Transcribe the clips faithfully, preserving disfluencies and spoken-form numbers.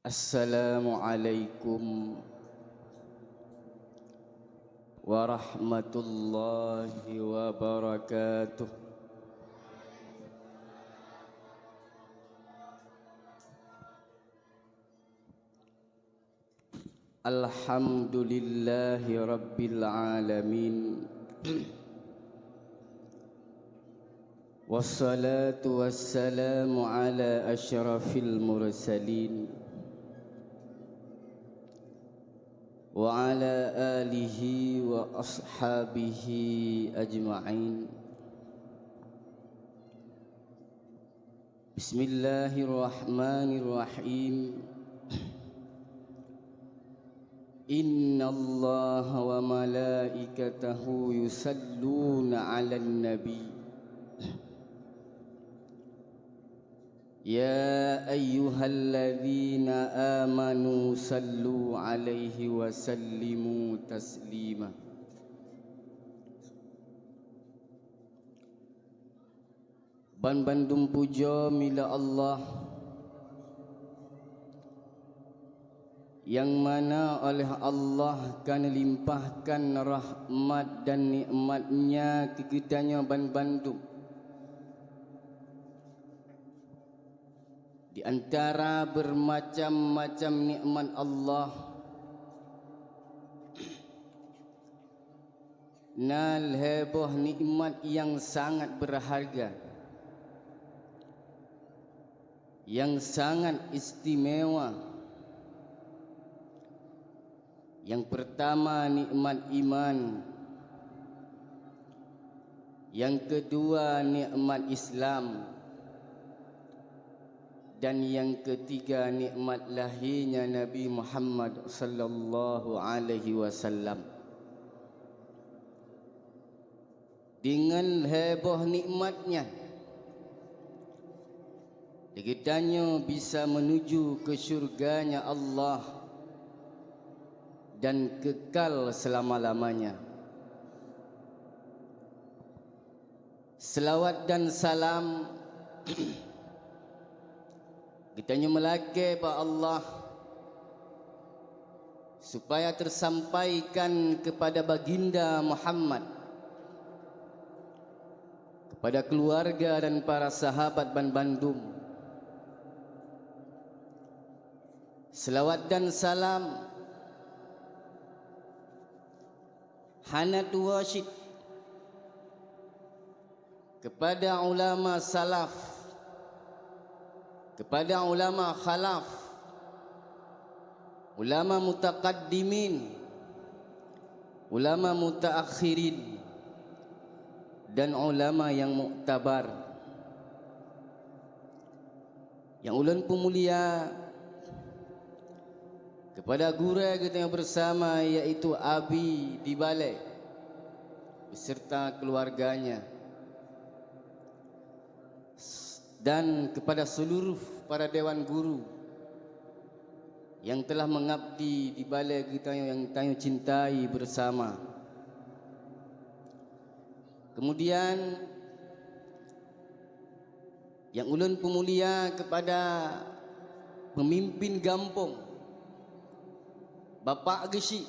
Assalamualaikum warahmatullahi wabarakatuh. Alhamdulillahi rabbil alamin. Wassalatu wassalamu ala asyrafil mursalin wa ala alihi wa ashabihi ajma'in. Bismillahirrahmanirrahim. Innallaha wa malaikatahu yusalluna 'alan nabi. Ya ayyuhalladzina amanu sallu 'alaihi wa sallimu taslima. Banbandum pujoe milék Allah, nyang mana oleh Allah ka neulimpahkan rahmat dan nikmat-Nya keu geutanyoe banbandum. Di antara beumacam-macam nikmat Allah, na lhée boh nikmat nyang sangat beurharga, nyang sangat istimewa. Nyang peurtama nikmat iman, nyang keudua nikmat Islam, dan nyang keutiga nikmat lahé Nabi Muhammad sallallahu alaihi wasallam. Deungon lhée boh nikmat nyan, geutanyoe bisa meunuju keu syeuruga-Nya Allah dan keukal seulama-lamanya. Seulaweuet dan salam geutanyoe meulakée bak Allah, supaya teusampaikan keupada Baginda Muhammad, keupada keuluwarga dan para sahabat banbandum. Seulaweuet dan salam hana tuwoe cit keupada ulama salaf, keupada ulama khalaf, ulama mutaqaddimin, ulama mutaakhirin, dan ulama nyang muktabar. Nyang ulôn peumulia keupada gurée geutanyoe beusama, yaitu Abi di Balée beserta keuluwarganya, dan keupada seuluruh para dewan guru nyang teulah meungabdi di Balée geutanyoe nyang tanyoe cintai beusama. Keumudian, nyang ulôn peumulia keupada peumimpin gampông, Bapak Geuchik,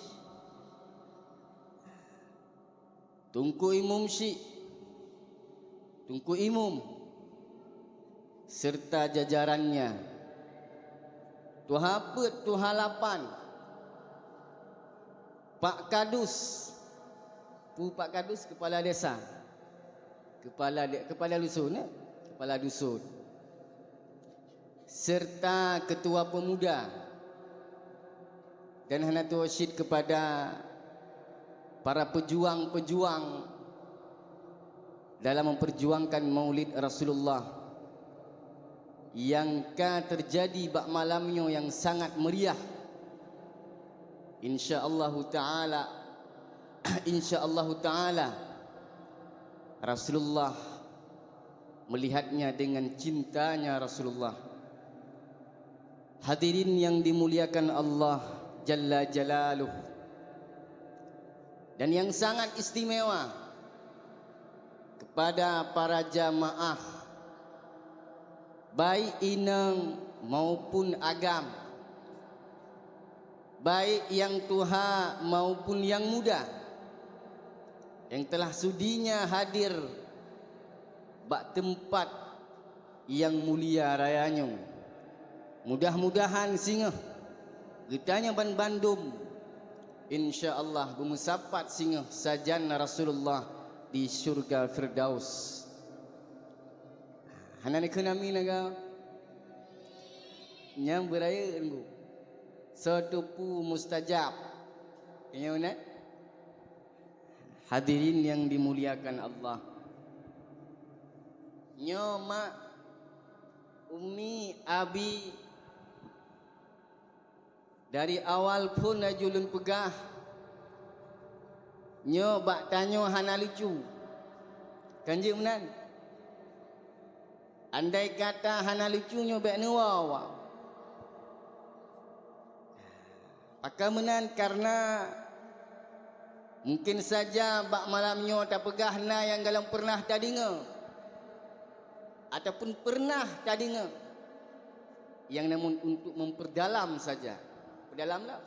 Teungku Imum Chik, Teungku Imum, seureuta jajarannya, tuha peuet, tuha lapan, Pak Kadus, peue Pak Kadus, keupala desa, keupala de-, keupala dusun, eh, keupala dusun, seureuta keutua peumuda, dan hana tuwoe cit keupada para peujuang-peujuang dalam memperjuangkan Maulid Rasulullah nyang ka teujadi bak malam nyoe nyang sangat meuriah. Insya Allahu taala, insya Allahu taala, Rasulullah melihatnya dengan cintanya Rasulullah. Hadirin yang dimuliakan Allah Jalla Jalaluh, dan yang sangat istimewa kepada para jamaah, baik inong maupun agam, Baik nyang tuha maupun nyang muda, nyang telah sudinya hadir bak teumpat nyang mulia raya nyoe. Mudah-mudahan singoh geutanyoe banbandum, insya Allah, beumeusapat singoh sajan Rasulullah di syurga Firdaus. Hana neukheun amin lagèe nyan beurayeuk nunggu. Soe teupeu mustajab. Nyoe na? Hadirin yang dimuliakan Allah. Nyoe mak, umi, abi, dari awal phon laju lôn peugah, nyoe bak tanyoe hana lucu. Kan jeuet meunan? Andai kata hana lucu, nyoe bèk neuwoe-woe. Pakon meunan? Karena mungkin saja bak malam nyoe tapeugah na nyang golom pernah tadeungoe ataupun pernah tadeungoe, yang namun untuk memperdalam saja. Perdalam lah.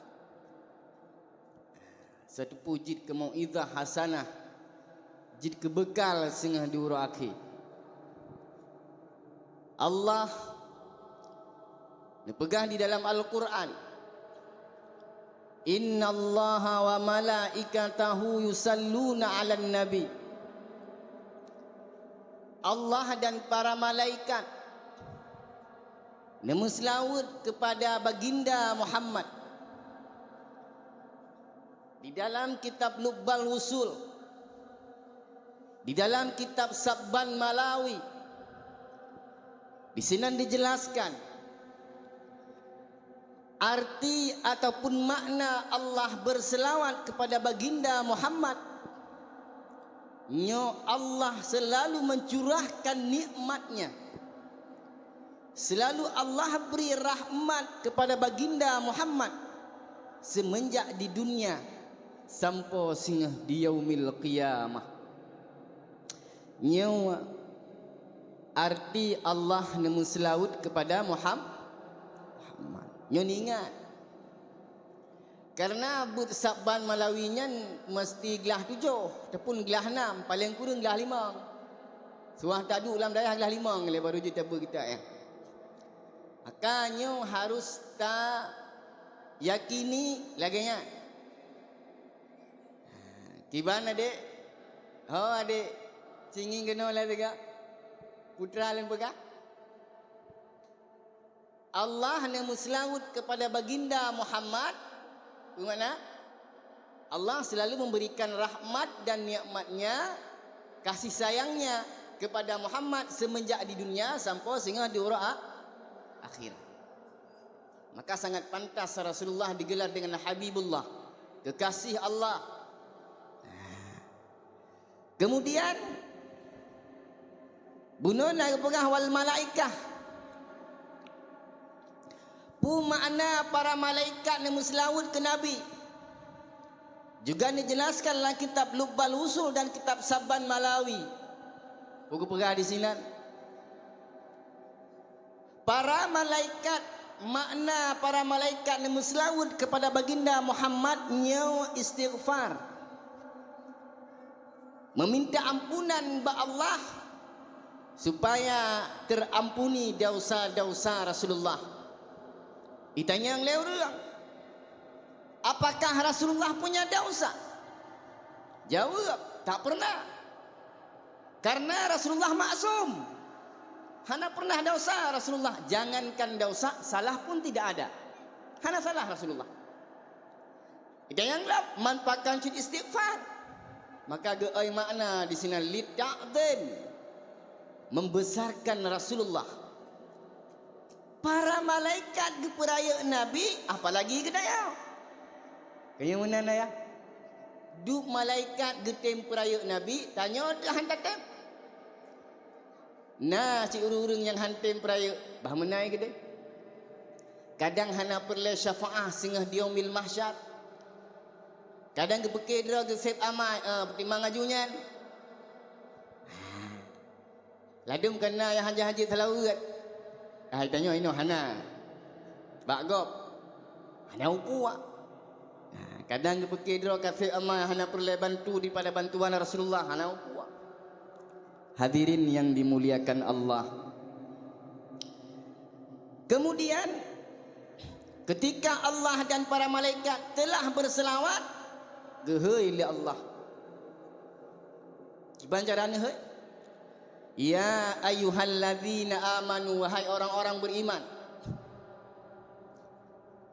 Soe teupeu jeuet keu mau'izah hasanah, jeuet keu beukal singoh di uroe akhé. Allah neupeugah di dalam Al-Qur'an, "Innallaha wa malaikatahu yusalluna 'alan nabi." Allah dan para malaikat neumeuseulaweuet keupada Baginda Muhammad. Di dalam kitab Lubbal Wusul, di dalam kitab Sabban Malawi, di sinan dijelaskan arti ataupun makna Allah berselawat kepada Baginda Muhammad. Nyoe Allah selalu mencurahkan nikmat-Nya. Selalu Allah beri rahmat kepada Baginda Muhammad semenjak di dunia sampoe singoh di Yaumil Qiyamah. Nyoe arti Allah neumeuseulaweuet kepada Muham-, Muhammad. Nyoe ingat. Karena beuet Sabban Malawi nyan meusti glah tujoh, ataupun glah nam, paleng kureueng glah limong. Suah taduek lam dayah glah limong lé baru jeuet tabeuet kitab nyan. Maka nyoe harus tayakini lagèe nyan. Kiban adék? Ho adék, singieng keunoe lagèe putra lôn peugah. Allah neumeuseulaweuet kepada Baginda Muhammad, beumakna Allah selalu memberikan rahmat dan nikmat-Nya, kasih sayang-Nya kepada Muhammad semenjak di dunia sampoe singoh di uroe a-, akhirat. Maka sangat pantas Rasulullah digelar dengan Habibullah, kekasih Allah. Kemudian, bunoe na geupeugah wal malaikah. Peue makna para malaikat neumeuseulaweuet keu Nabi? Juga neujelaskan lam kitab Lubbal Wusul dan kitab Sabban Malawi. Peue geupeugah di sinan? Para malaikat, makna para malaikat neumeuseulaweuet kepada Baginda Muhammad nyoe istighfar. Meminta ampunan bak Allah supaya terampuni dosa-dosa Rasulullah. Itanyong lé ureueng, "Apakah Rasulullah punya dosa?" Jaweueb, "Tak pernah." Karena Rasulullah maksum. Hana pernah dosa Rasulullah. Jangankan dosa, salah pun tidak ada. Hana salah Rasulullah. Nyang lom, man pakon cit istighfar. Maka geuoi makna di sinan li ta'zim. Membesarkan Rasulullah. Para malaikat geupeurayeuk Nabi, apalagi geutanyoe. Keu nyang meunan ayah. Duek malaikat geutem peurayeuk Nabi, tanyoe teuh han tatem. Na cit ureueng-ureueng nyang han tem peurayeuk, bah meunan geutem. Kadang hana peureulèe syafaah singoh di Yaumil Mahsyar. Kadang geupeuke droe geusép amai, eh, peutimang laju nyan. Ladôm ka na nyang hanjeuet-hanjeuet seulaweuet. Hai tanyoe inoe hana. Bak gob. Hana upuak. Kadang geupeuke droe ka seb ama hana peureulée bantu daripada bantuan Rasulullah, hana upuak. Hadirin yang dimuliakan Allah. Kemudian, ketika Allah dan para malaikat telah berselawat, geuhôi lé Allah. Kiban cara neuhôi? "Ya ayyuhalladzina amanu," wahai orang-orang beriman,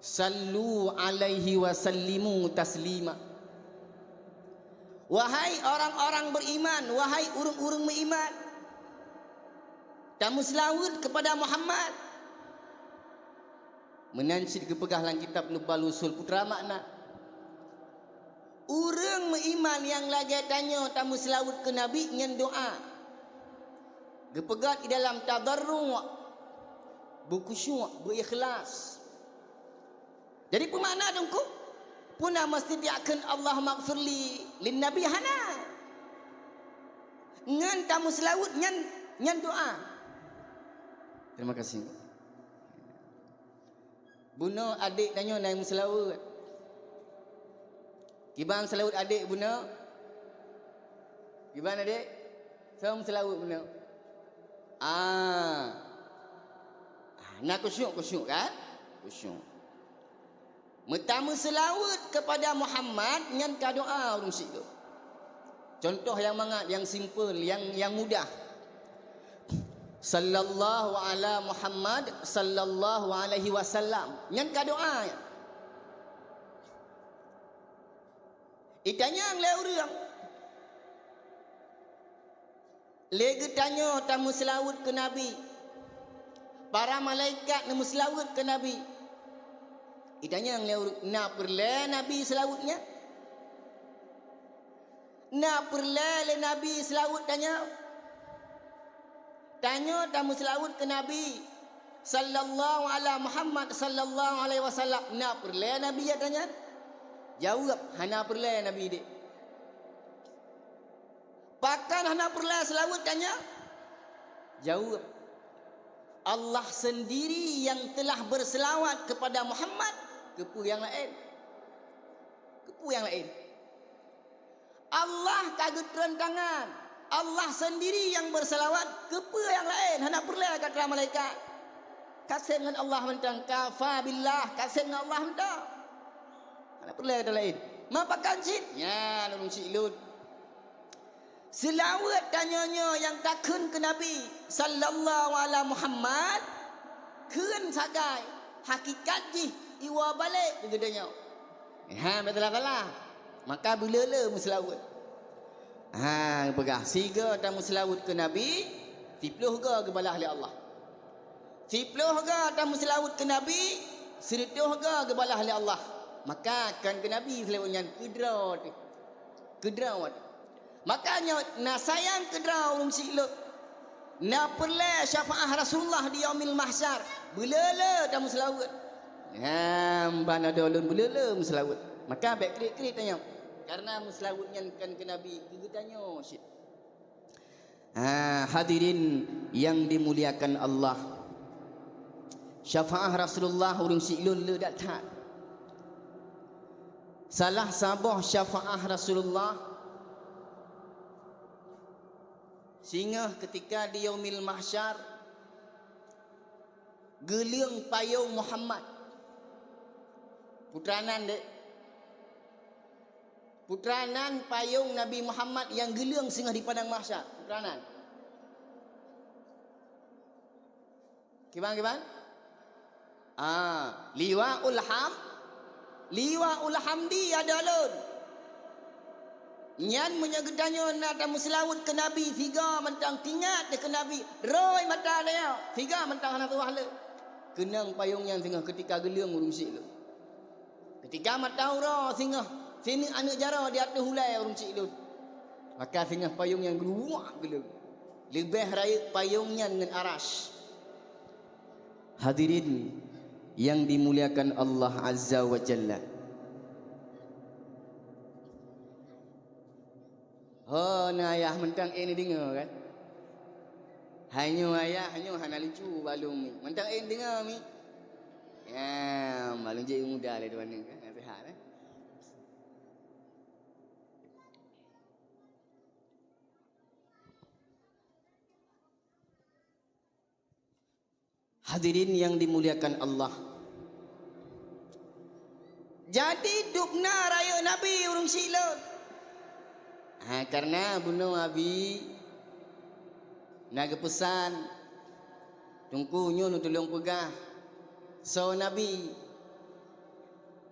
"sallu alaihi wa sallimu taslima." Wahai orang-orang beriman, wahai ureuëng-ureuëng meuiman, tameuseulaweuet kepada Muhammad. Meunan cit geupeugah lam kitab Lubbal Usul Putra Makna. Ureuëng meuiman nyang lagée tanyoe tameuseulaweuet keu Nabi ngon doá. Geupeugét di dalam tadarru', beukhusyuk, beuikhlas. Jadi peumakna teungku, peue na meusti tiakkeun Allahummaghfirli lin Nabi, hana. Ngon tameuseulaweuet nyan, nyan doá. Terima kasih. Bunoe adék tanyoe na meuseulaweuet. Kiban seulaweuet adék bunoe? Kiban adék? Soe meuseulaweuet bunoe? Ah. Ah, na khusyuk-khusyuk kan? Khusyuk. Meutameuseulaweuet kepada Muhammad nyan ka doá ureuëng syiek. Contoh nyang mangat, nyang simple, nyang, nyang mudah. Sallallahu ala Muhammad, sallallahu alaihi wasallam. Nyan ka doá. Itanyong lé ureuëng. Lé geutanyoe tameuseulaweuet keu Nabi. Para malaikat neumeuseulaweuet keu Nabi. Itanyong lé ureuëng, na peureulée Nabi seulaweuet nyan? Na peureulée lé Nabi seulaweuet tanyoe? Tanyoe tameuseulaweuet keu Nabi, sallallahu ala Muhammad, sallallahu alaihi wasallam. Na peureulée Nabi ya tanyoe? Jaweueb, hana peureulée Nabi dek. Pakon hana peureulée seulaweuet tanyoe? Jaweueb, Allah sendiri yang telah berselawat kepada Muhammad, keupeue nyang laén? Keupeue nyang laén? Allah ka geutreun tangan. Allah sendiri yang berselawat, keupeue nyang laén? Hana peureulée kata malaikat. Ka seb ngon Allah mantong, kafa billah, ka seb ngon Allah mantong. Hana peureulée kata laén. Ma pakon cit? Nyan ureuëng syiek lôn. Seulaweuet tanyoe nyoe nyang takheun keu Nabi, sallallahu ala Muhammad, kheun sagai, hakikat jih iwoe balek keu geutanyoe. Ha, beutala-tala. Maka beuleu-leu meuseulaweuet. Ha, peugah, sigoe tameuseulaweuet keu Nabi, siploh goe geubalah lé Allah. Siploh goe tameuseulaweuet keu Nabi, sireutôh goe geubalah lé Allah. Maka kon keu Nabi seulaweuet nyan, keu droe teuh. Keu droe teuh. Maka nyoe na sayang keu droe ureuëng syiek lôn. Na peureulée syafaat Rasulullah di Yaumil Mahsyar. Beuleu-leu tameuseulaweuet. Nyang ban adoe lôn beuleu-leu meuseulaweuet. Maka bék kriet-kriet tanyoe. Karena meuseulaweuet nyan kon keu Nabi, keu geutanyoe cit. Ha, hadirin yang dimuliakan Allah. Syafaat Rasulullah ureuëng syiek lôn le that-that. Salah saboh syafaat Rasulullah, singoh keutika di Yaumil Mahsyar, geuleueng payong Muhammad. Putra nan dek. Putra nan payong Nabi Muhammad nyang geuleueng singoh di Padang Mahsyar. Putra nan. Kiban, kiban? Ah, liwaul ham-, liwaul hamdi adoe lôn. Nyan meunyoe geutanyoe na tameuseulaweuet keu Nabi, sigoe mantong tingat keu Nabi, rhoi mata tanyoe, sigoe mantong hana tuwah le. Keunong payong nyan singoh keutika geuleueng ureuëng syiek lôn. Keutika mata uroe singoh, sineuk aneuëk jaroe di ateueh ulée ureuëng syiek lôn. Maka singoh payong nyan geuluwah geuleueng. Leubeh rayeuk payong nyan ngon Arasy. Hadirin yang dimuliakan Allah Azza wa Jalla. Ho, na ayah mantong eh neudeungoe kan? Hai nyoe ayah, nyoe hana lucu balong mi. Mantong eh neudeungoe mi. Ya, balong jeuet muda lé dua ni kan, nasihat eh. Hadirin yang dimuliakan Allah. Jadi dubna rayeuk Nabi ureuëng syiek lôn. Ha, karena bunoe Abi na geupeusan, Teungku nyoe neutulông peugah soe Nabi.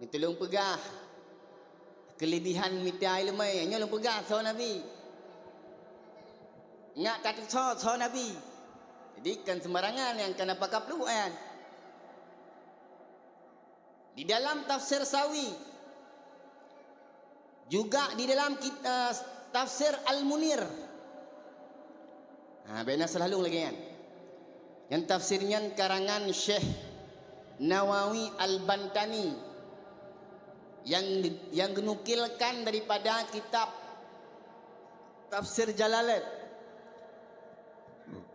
Neutulông peugah keulebihan mita iéleumé, nyoe lôn peugah soe Nabi. Ngat tatusoe soe Nabi. Jadi kan sembarangan nyang kana pakap luwan. Di dalam tafsir Sawi, juga di dalam kit-, eh, tafsir Al-Munir. Ha, bèk na salah lôn lagèe nyan. Nyang tafsir nyan karangan Syekh Nawawi Al-Bantani yang, yang genukilkan daripada kitab Tafsir Jalalain.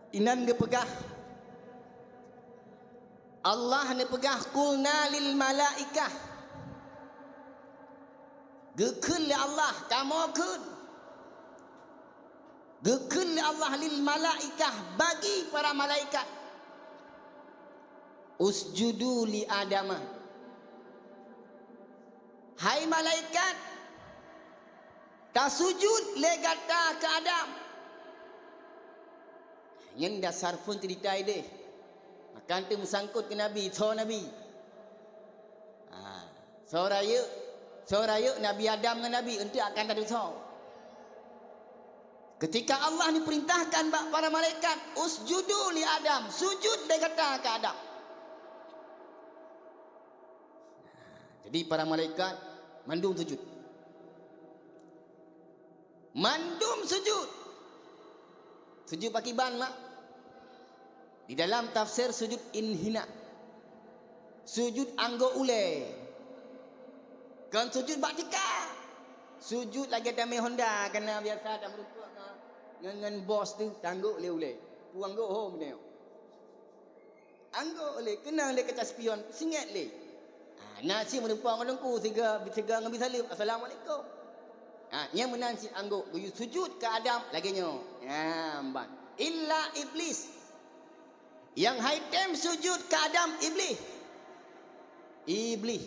Inan geupeugah, Allah neupeugah, "Qulna lil malaikah." Geukheun lé Allah, "Kamoe kheun." Geukheun lé Allah lil malaikah, bagi para malaikat, "Usjudu li Adama." Hai malaikat, tasujut lé gata keu Adam. Nyan dasar phon ceurita idéh. Maka teuh meusangkot keu Nabi, soe Nabi. Ha, soe rayeuk, soe rayeuk Nabi Adam ngon Nabi, eunteuk akan tatusoe. Ketika Allah neupeurintahkan bak para malaikat, "Usjudu li Adam," sujut lé gata keu Adam. Jadi para malaikat mandum sujud. Mandum sujud. Sujud pakiban mak? Di dalam tafsir sujud inhina. Sujud anggok ulèe. Kon sujud bak tika. Sujud lagèe tamé honda, kana biasa tameurumpok ngon, ngon, ngon bos teuh, tanggok lé ulèe. Pu anggok hom nyoe. Anggok lé, keunong lé kaca spion, singèt lé. Ha, na cit meurumpok ngon teungku, siga, siga ngon bisaleuem, "Assalamualaikum." Ha, nyang meunan cit anggok, geuyue sujud keu Adam lagèe nyoe. Ha, ban. Illa Iblis. Nyang hai tem sujud keu Adam, Iblih. Iblih.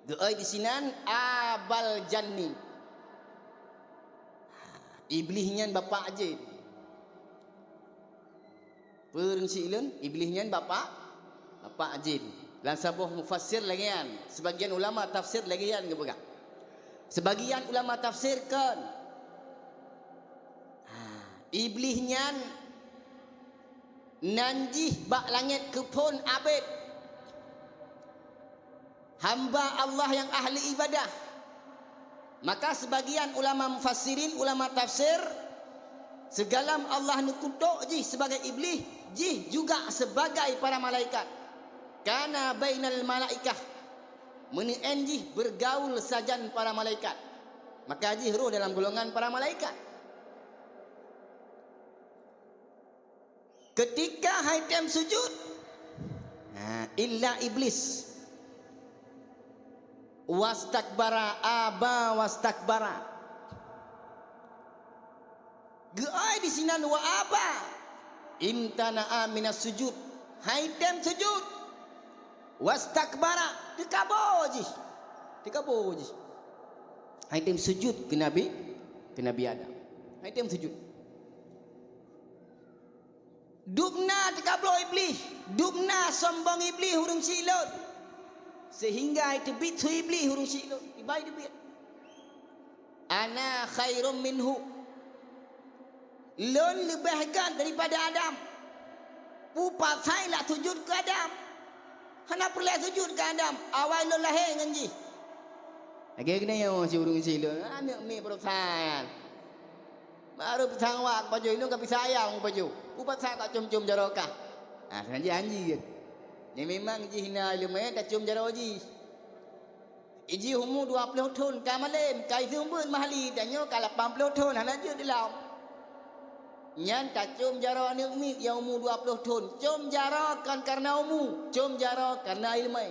Geuoi disinan abal janni. Iblih nyan bapak jén. Peue ureuëng syiek lôn, Iblih nyan bapak, bapak jén. Lam saboh mufassir lagèe nyan, sebagian ulama tafsir lagèe nyan geupeugah. Sebagian ulama tafsir kon. Ha, Iblih nyan nan jih bak langèt keuphon abét, hamba Allah nyang ahli ibadah. Maka sebagian ulama mufassirin, ulama tafsir, sigohlom Allah neukutok jih sibagai Iblih, jih juga sibagai para malaikat. Kana bainal malaikah, meunan jih bergaul sajan para malaikat. Maka jih rôh dalam golongan para malaikat. Ketika hai tem sujud, ha, illa Iblis, wastakbara, aba wastakbara. Geuoi disinan wa aba, imtana'a minas sujud, hai tem sujud, wastakbara, teukabo jih, teukabo jih. Hai tem sujud keu Nabi, keu Nabi Adam. Hai tem sujud. Dubna teukabloe Iblih, dubna sombong Iblih ureuëng syiek lôn, seuhingga teubiet su Iblih ureuëng syiek lôn, ibai teubiet. Ana khairum minhu. Lôn leubeh gét daripada Adam. Peue pasai lak sujud keu Adam? Hana peureulée sujud keu Adam, awai lôn lahé ngon jih. Lagée geutanyoe si ureuëng syiek lôn, aneuëk miet baroesa nyan. Barô pisang wak pajoh, inong ka pisang ayam pajoh. Ubat sa ka com-com jaroe kah? Ah, seungaja hanjeuet. Nyan memang jih na iéleumé tacom jaroe jih. Ijih umu dua ploh thon ka malém, ka iseumbeuen mahali, tanyoe ka lapan ploh thon hana jeuet dilom. Nyan tacom jaroe aneuëk miet nyang umu dua ploh thon. Com jaroe kon kareuna umu, com jaroe kareuna iéleumé.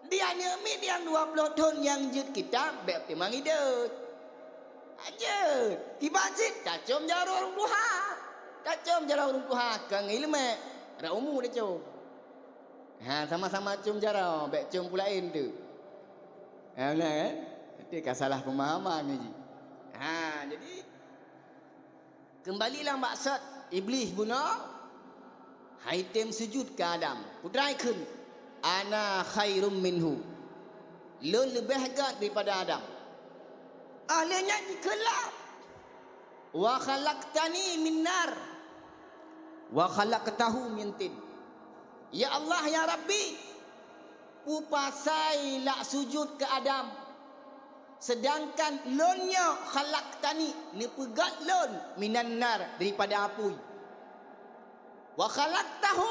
Di aneuëk miet nyang dua ploh thon nyang jeuet kitab bék teuma ngideuet. Hanjeuet, iban cit tacom jaroe ureuëng tuha. Tacom jaroe ureuëng tuha, ka ngon iéleumé, rot umu tacom. Ha, sama-sama com jaroe, bék com peue laén teuk. Ha, beuna kan? Itu ka salah pemahaman ni ji. Ha, jadi, keumbali lam maksud Iblih bunoe, han item sujud keu Adam. Peue teuma kheun, "Ana khairum minhu." Lôn leubeh gét daripada Adam. Ah, lheueh nyan jikheun lom, "Wa khalaqtani min nar, wa khalaqtahu min tin." Ya Allah, ya Rabbi, peue pasai lak sujud keu Adam, seudangkan lôn nyoe khalaqtani, neupeugét lôn, minan nar, daripada apui. Wa khalaqtahu,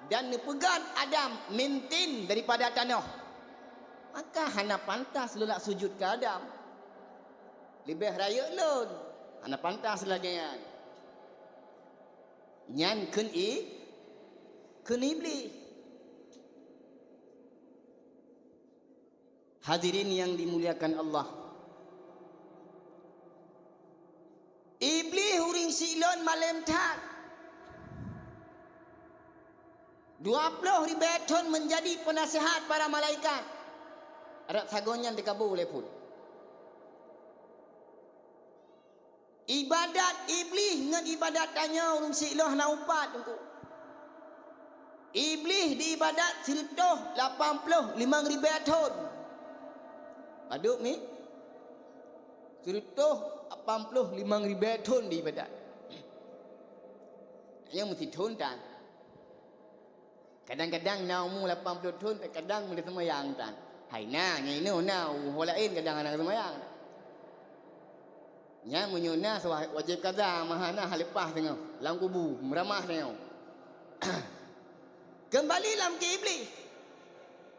dan neupeugét Adam, min tin, daripada tanoh. Maka hana pantas lôn lak sujud keu Adam. Leubeh rayeuk lôn, hana pantas lagée nyan. Nyan kheun i-, kheun Iblih. Hadirin yang dimuliakan Allah, Iblih ureuëng siklon malem that. Dua ploh ribée thon meunjadi peunasihat para malaikat. Rot sagoe nyan dikabô lé phon. Ibadat Iblih ngon ibadat tanyoe ureuëng siklon hana upat teungku. Iblih diibadat sireutôh lapan ploh limong ribée thon. Padub mi? Sireutôh lapan ploh limong ribée thon diibadat. Nyang meusi thon tan. Kadang-kadang na umu lapan ploh thon, kadang meunaseumayang tan. Hai na, nyan inoe na, umu laén kadang hana seumayang. Nyan meunyoe na, wajéb kada, meuhana, hana leupah teungoh, lam kubu, meuramah teungoh. Keumbali lam keu Iblih.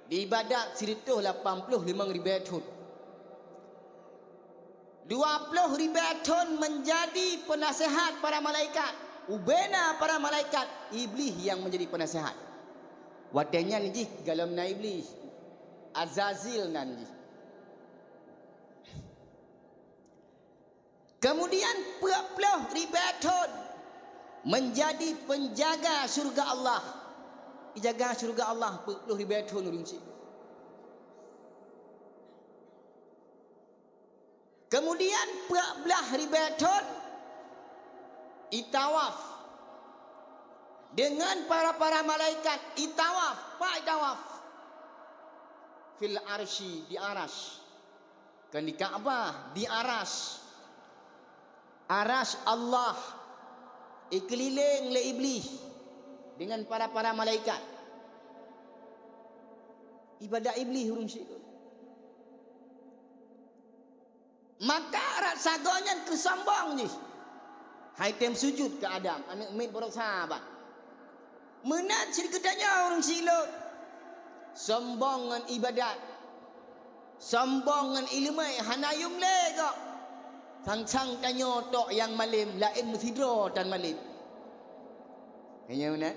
Diibadat sireutôh lapan ploh limong ribée thon. Dua ploh ribée thon meunjadi peunasihat para malaikat. Ubena para malaikat, Iblih nyang meunjadi peunasihat. Watée nyan jih golom na Iblih, Azazil nan jih. Keumudian peuet ploh ribée thon meunjadi peunjaga syeuruga Allah. Ijaga syeuruga Allah peuet ploh ribée thon ureuëng chik. Keumudian peuet blaih ribée thon itawaf deungon para-para malaikat itawaf, pat itawaf? Fil arsy, di Arasy. Kon di Ka'bah, di Arasy. Arasy Allah ikeulileng lé Iblih deungon para-para malaikat. Ibadat Iblih ureuëng chik. Maka rot sagoe nyan keu sombong jih. Hai tem sujud keu Adam, aneuëk miet baroesa ban. Meunan cit geutanyoe ureuëng chik. Sombong ngon ibadat. Sombong ngon iéleumé, hana yum lé gob. Sang-sang tanyoe tok nyang malem, laén meusidroe tan malem. Hanya meunan.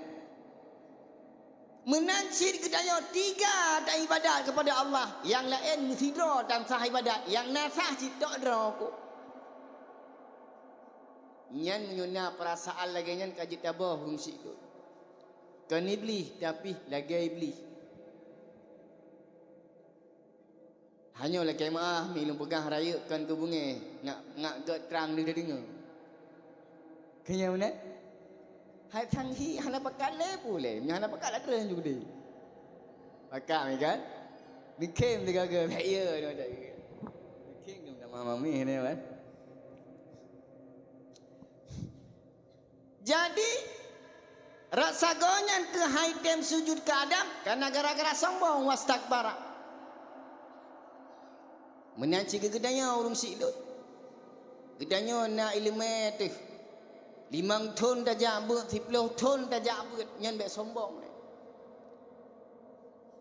Meunan cit geutanyoe tiga taibadat keupada Allah, nyang laén meusidroe tan sah ibadat, nyang na sah cit tok droe kok. Nyan meunyoe na peurasaan lagée nyan ka jeuet taboh ureuëng chik. Kon Iblih, tapi lagée Iblih. Hanyoe lakée meuáh mi lôn peugah rayeuk kon keu beungéh, ngak, ngak gét trang lé tadeungoe. Keu nyang meunan? Hai sang hi hana pakat lé pulé, meunyoe hana pakat atra ju geude. Pakat mi kan? Neukhém sigoe-goe, bék ye, neukhém dum tamah mami ni kan. Jadi, rot sagoe nyan keuhai tem sujud keu Adam, karena gara-gara sombong, wastakbara. Meunan cit geutanyoe ureuëng chik. Geutanyoe na iéleumé teuh. Limong thon tajak beuet, siploh thon tajak beuet, nyan bék sombong lé.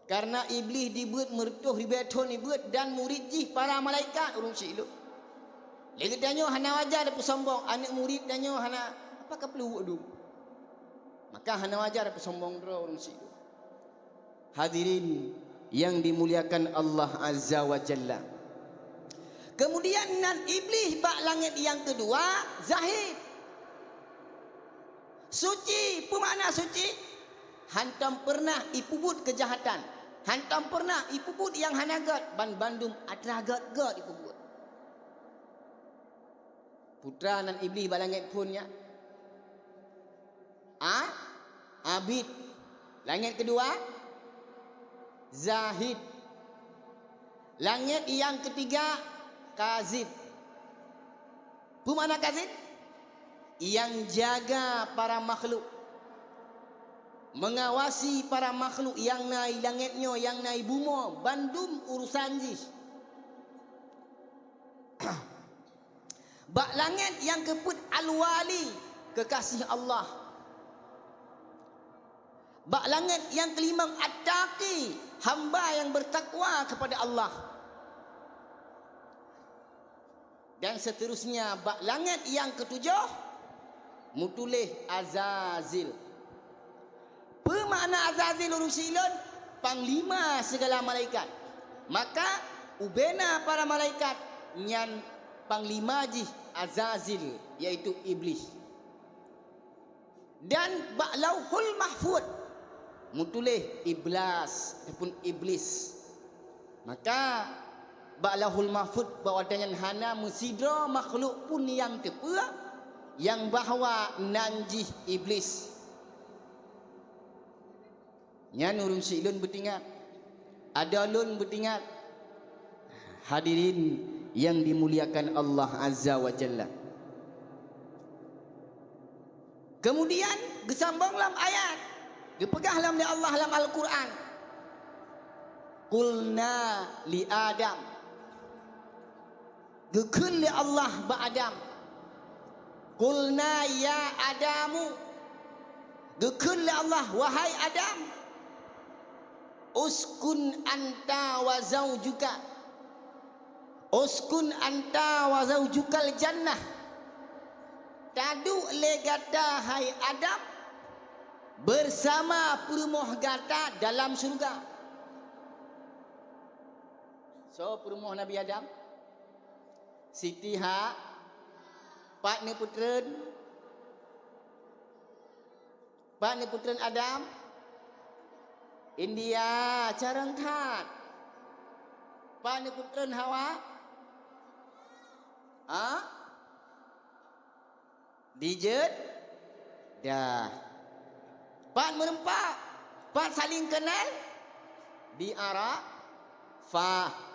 Karena Iblih dibeuet meureutoh ribée thon dibeuet dan murit jih para malaikat ureuëng chik. Lé geutanyoe hana wajar tapeusombong, aneuëk murit tanyoe hana, apa ka peuleueh dum. Maka hana wajar tapeusombong droe ureuëng chik. Hadirin yang dimuliakan Allah Azza wa Jalla. Kemudian nan Iblih bak langét nyang keudua, zahid. Suci, peue makna suci? Hantom peureunah ipeubuet keujahatan. Hantom peureunah ipeubuet nyang hana gét, ban bandum atra gét-gét ipeubuet. Peue treuk nan Iblih bak langét phon nyan? A, abid. Langét keudua, zahid. Langét nyang keutiga, kazib. Peue makna kazib? Nyang jaga para makhluk, mengawasi para makhluk nyang na i langét nyoe, nyang na i bumoe, bandum urusan jih. Bak langét nyang keupeuet, Al-Wali, kekasih Allah. Bak langét nyang keulimong, At-Taqi, hamba nyang bertakwa kepada Allah. Dan seterusnya, bak langét nyang keutujôh, meutuléh Azazil. Peue makna Azazil ureuëng siklon? Panglima sigala malaikat. Maka, ubena para malaikat nyan panglima jih Azazil, yaitu Iblih. Dan bak Lauhul Mahfuz meutuléh Iblas ataupun Iblis. Maka, bak Lauhul Mahfuz bak watée nyan hana meusidroe makhluk pun nyang teupeue nyang bahwa nan jih Iblis. Nyan ureuëng siklon beutingat, adoe lôn beutingat. Hadirin yang dimuliakan Allah Azza wa Jalla. Kemudian geusambong lam ayat, geupeugah lam lé Allah lam Al-Quran, "Qulna li Adam." Geukheun lé Allah bak Adam, "Qulna ya Adamu." Geukheun lé Allah, "Wahai Adam, uskun anta wa zaujuka, uskun anta wa zaujukal jannah." Taduek lé gata, hai Adam, bersama peurumoh gata dalam syeuruga. Soe peurumoh Nabi Adam? Siti Ha-, pat neupeutreun? Pat neupeutreun Adam? India, carông that. Pat neupeutreun Hawa? Ha? Di Jeddah. Pat meureumpok, pat saling kenal? Di Arafah.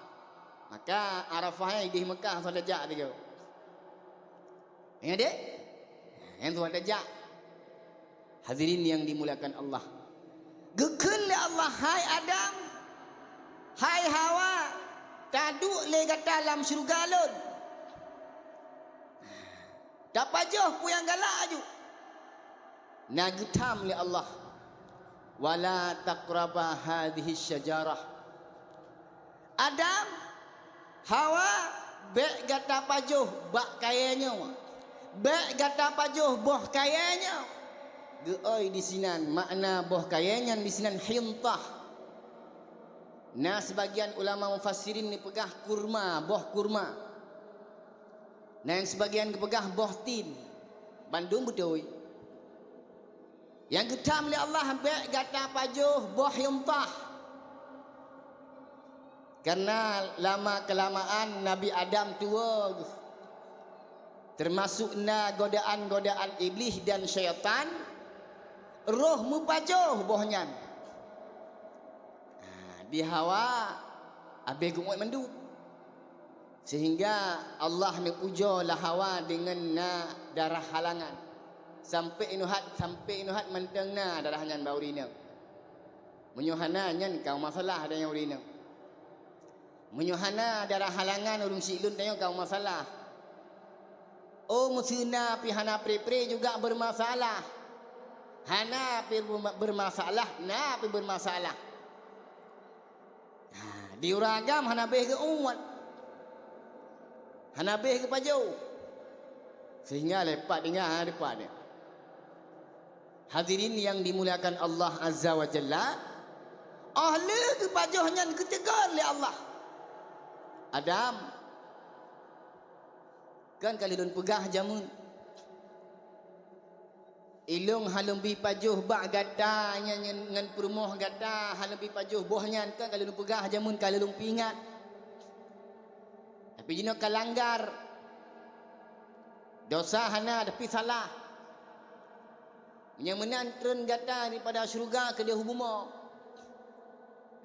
Maka Arafah nyan idéh Mekah, soe tajak tiga. Ingat deh? Nyan soe tajak. Hadirin yang dimuliakan Allah. Geukheun lé Allah, "Hai Adam, hai Hawa, taduek lé gata lam syeuruga Lôn." Tapajoh peue nyang galak aju. Na geutham lé Allah, "Wala taqraba hadhihi syajarah." Adam, Hawa, bék gata pajoh bak kayée nyoe. Bék gata pajoh boh kayée nyoe. Geuôi disinan, makna boh kayée nyan disinan hintah. Na sibagian ulama mufassirin neupeugah kurma, boh kurma. Na nyang sibagian geupeugah boh tin. Bandum beutôi. Nyang geutham lé Allah, bék gata pajoh boh hintah. Karena lama-kelamaan Nabi Adam tuwoe geuh. Teumasok na godaan-godaan Iblih dan syaitan, roh meupajoh boh nyan. Ha, di Hawa, abéh geuôt mandum. Sehingga Allah neupujoe lé Hawa deungon na darah halangan. Sampoe inoe hat, sampoe inoe hat mantong na darah nyan bak ureuëng inong. Meunyoe hana, nyan ka masalah dan nyang ureuëng inong. Meunyoe hana darah halangan ureuëng siklon tanyoe ka masalah. Oh, meuseu na pih hana pre-pre juga bermasalah. Hana pih berma-, bermasalah, na pih bermasalah. Ha, di ureuëng agam hana béh geuôt. Hana béh geupajoh. Sehingga lepat tinggai ha, lepat dia. Hadirin yang dimuliakan Allah Azza wa Jalla, óh lheueh geupajoh nyan geutegur lé Allah, "Adam, kan ka lôn peugah jameun, Ilôn hana lôn bi pajoh bak gata nyan, nyan ngon peurumoh gata, hana lôn bi pajoh boh nyan, kan ka lôn peugah jameun ka lôn peuingat. Tapi jinoe ka langgar. Dosa hana, tapi salah. Meunyoe meunan treun gata daripada syeuruga keudeh u bumoe.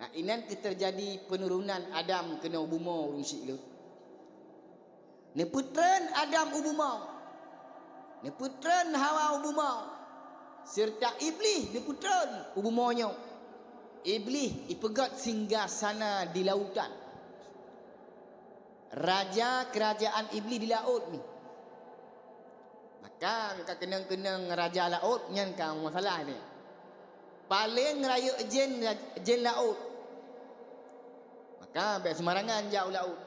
Nah, inan keuh teujadi peunuronan Adam keunoe u bumoe ureuëng syiek lôn. Neupeutreun Adam u bumoe. Neupeutreun Hawa u bumoe. Seureuta Iblih neupeutreun u bumoe nyoe. Iblih ipeugét singgah sana di lautan. Raja keurajeuen Iblih di laôt nyoe. Maka ka keunong-keunong raja laôt nyan ka masalah nyoe. Paleng rayeuk jén, jén laôt. Maka bék seumarangan jak u laôt.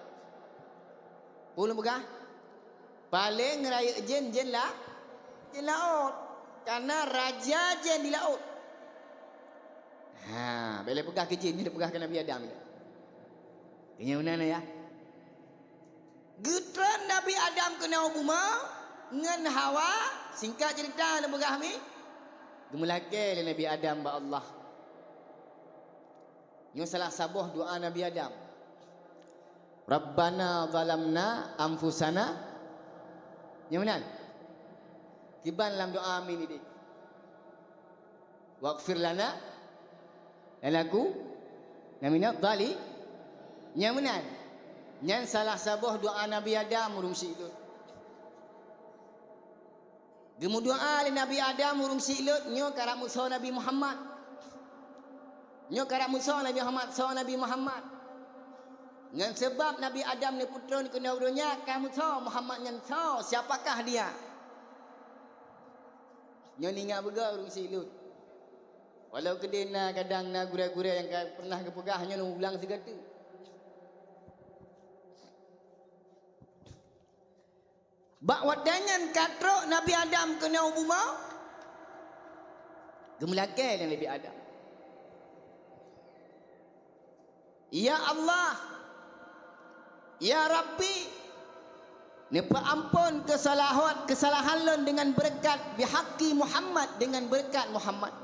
Peue lôn peugah? Paleng rayeuk jén, jén la-, jén laôt. Kareuna raja jén di laôt. Ha, bék lé peugah keu jén, nyoe peugah keu Nabi Adam. Keunyoe meunan ya. Geutreun Nabi Adam keunoe u bumoe ngon Hawa, singkat ceurita lôn peugah mi, geumeulakée lé Nabi Adam bak Allah. Nyoe salah saboh doa Nabi Adam. "Rabbana zalamna anfusana." Nyoe meunan. Kiban lam doa amin idéh. "Waghfir lana lanaku namina dhali." Nyan meunan. Nyan salah saboh doa Nabi Adam ureuëng syiek lôn. Geumeudoa lé Nabi Adam ureuëng syiek lôn, nyoe karab meusoe Nabi Muhammad. Nyoe karab meusoe Nabi Muhammad, soe Nabi Muhammad. Ngon sabab Nabi Adam neupeutreun keunoe u donya ka meusoe Muhammad nyan soe, siapakah dia? Nyoe ingat beugöt ureuëng syiek lôn. Walau keudeh na kadang na gurée-gurée nyang ka pernah geupeugah, nyoe ulang sigateue. Bak watée nyan ka trok Nabi Adam keunoe u bumoe, geumeulakée lé Nabi Adam. Ya Allah, ya Rabbi, neupeuamphon keusalahan, keusalahan lôn deungon beureukat bihaqqi Muhammad, deungon beureukat Muhammad.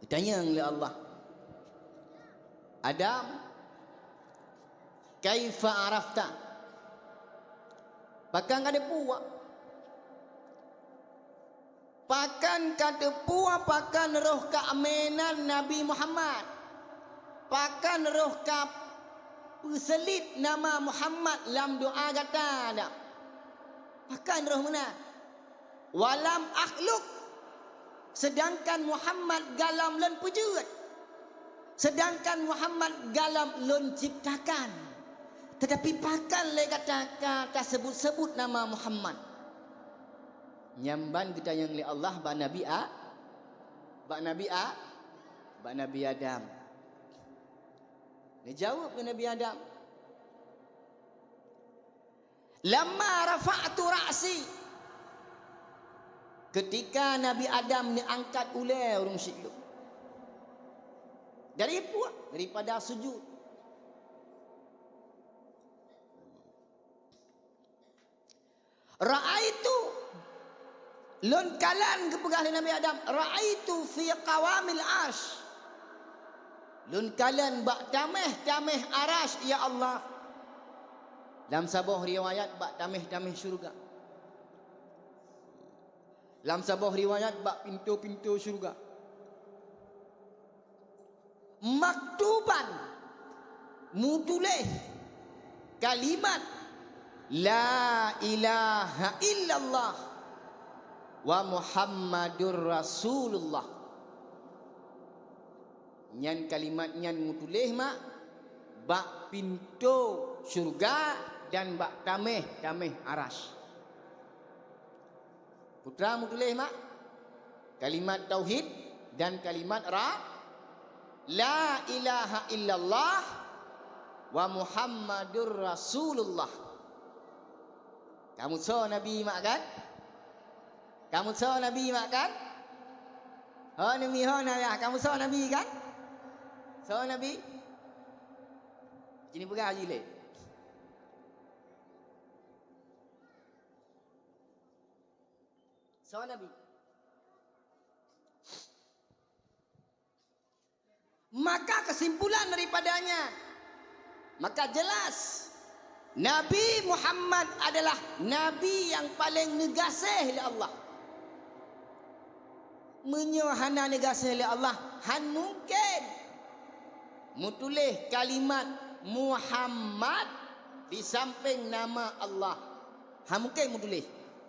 Geutanyong lé Allah, "Adam, kaifa arafta?" Pakon ka teupeue? Pakon ka teupeue, pakon roh ka amé nan Nabi Muhammad? Pakon roh ka peuseulit nama Muhammad lam doa gata, Adam? Pakon roh meunan? "Walam akhluk," seudangkan Muhammad gohlom lôn peujeuet, seudangkan Muhammad gohlom lôn ciptakan, teutapi pakon lé gata ka taseubut-seubut nama Muhammad? Nyan ban geutanyong lé Allah bak Nabi A-, bak Nabi A-, bak Nabi Adam. Neujaweueb lé Nabi Adam, "Lamma rafa'tu ra'si," keutika Nabi Adam neuangkat ulée ureuëng syiek lôn dari puak, daripada sujud. "Ra'aitu," lôn kalon, geupeugah lé Nabi Adam, "ra'aitu fi qawamil arsy." Lôn kalon bak taméh-taméh arsy, ya Allah. Lam saboh riwayat bak taméh-taméh syeuruga. Lam saboh riwayat bak pintoe-pintoe syeuruga. Maktuban, meutuléh kalimat, "La ilaha illallah wa Muhammadur Rasulullah." Nyan kalimat nyan meutuléh mak bak pintoe syeuruga dan bak taméh-taméh arsy. Peue teuma meutuléh mak? Kalimat tauhid dan kalimat ra-, la ilaha illallah wa Muhammadur Rasulullah. Ka meusoe Nabi mak kan? Ka meusoe Nabi mak kan? Ho neumi ho na ya, ka meusoe Nabi kan? Soe Nabi? Sini peugah jih lé. Soe Nabi? Maka kesimpulan daripadanya, maka jelas Nabi Muhammad adalah Nabi nyang paleng neugaséh lé Allah. Meunyoe hana neugaséh lé Allah, han mungken meutuléh kalimat Muhammad di sampéng nama Allah. Han mungken meutuléh.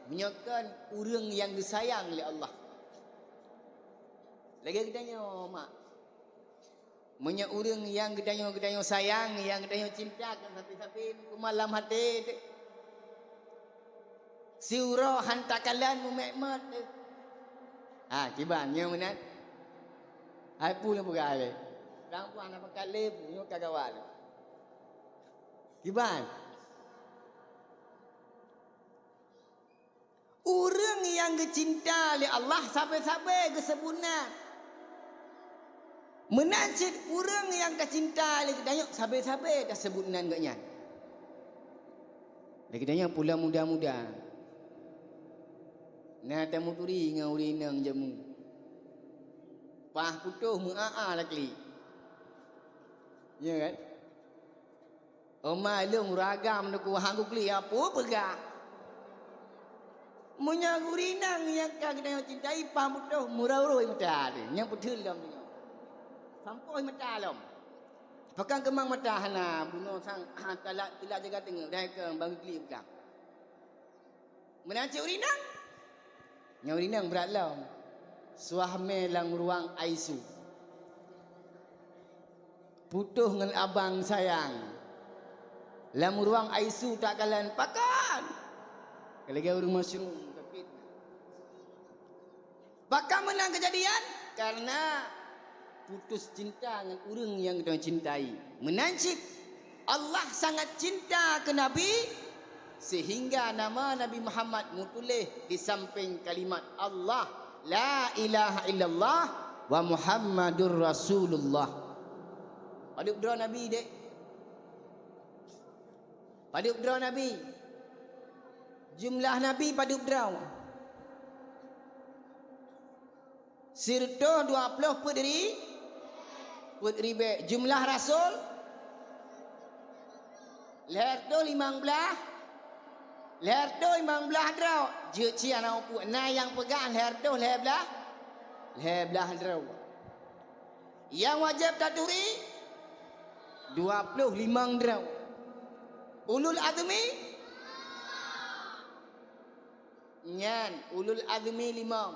Meunyoe kon ureuëng nyang geusayang lé Allah. Lagée geutanyoe, mak. Meunyoe ureuëng nyang geutanyoe, geutanyoe sayang, nyang geutanyoe cinta, kon sabe-sabe meukumat lam até teuh. Siuroe han takalon mumet-met teuh. Ha, kiban, nyoe meunan. Hai peue lôn peugah lé. Dang peue hana pakat lé, nyoe ka gawat lé. Kiban. Ureuëng nyang geucinta lé Allah sabe-sabe geuseubut nan. Meunan cit ureuëng nyang tacinta lé geutanyoe sabe-sabe taseubut nan geuhnyan. Lé geutanyoe pula muda-muda. Na tamuturi ngon ureuëng inong jameun. Paih putôh meu-a-a lakli. Ya kan? Oma lôn ragam nuku hang kuklik apa peugah. Meunyoe gurée inong nyang ka geutanyoe cintai paih putôh meuroi-roi mata teuh, nyang peuteul lom nyoe. Sampoe mata lom. Pakon keumang mata hana bunoe sang teulat teulat jaga teungoh dai keu bang klik peugah. Meunan cit ureuëng inong. Nyoe ureuëng inong brat lom. Suah mé lam ruang I C U. Putôh ngon abang sayang. Lam ruang I C U takalon pakon. Lagée ureuëng masyurum sakét. Pakon meunan keujadian? Karena putus cinta ngon ureuëng nyang geutanyoe cintai. Meunan cit Allah sangat cinta keu Nabi, sehingga nama Nabi Muhammad meutuléh di sampéng kalimat Allah, "La ilaha illallah wa Muhammadur Rasulullah." Padub droe Nabi, dek? Padub droe Nabi? Jumlah Nabi padub droe? Sireutôh dua ploh peuet ri-, peuet ribée. Jumlah rasul? Lhée reutôh limong blaih. Lhée reutôh limong blaih droe. Jeuet cia na upu-, na nyang peugah lhée reutôh lhée blaih, lhée blaih droe. Nyang wajéb taturi dua ploh limong droe. Ulul azmi? Nyan, ulul azmi limong.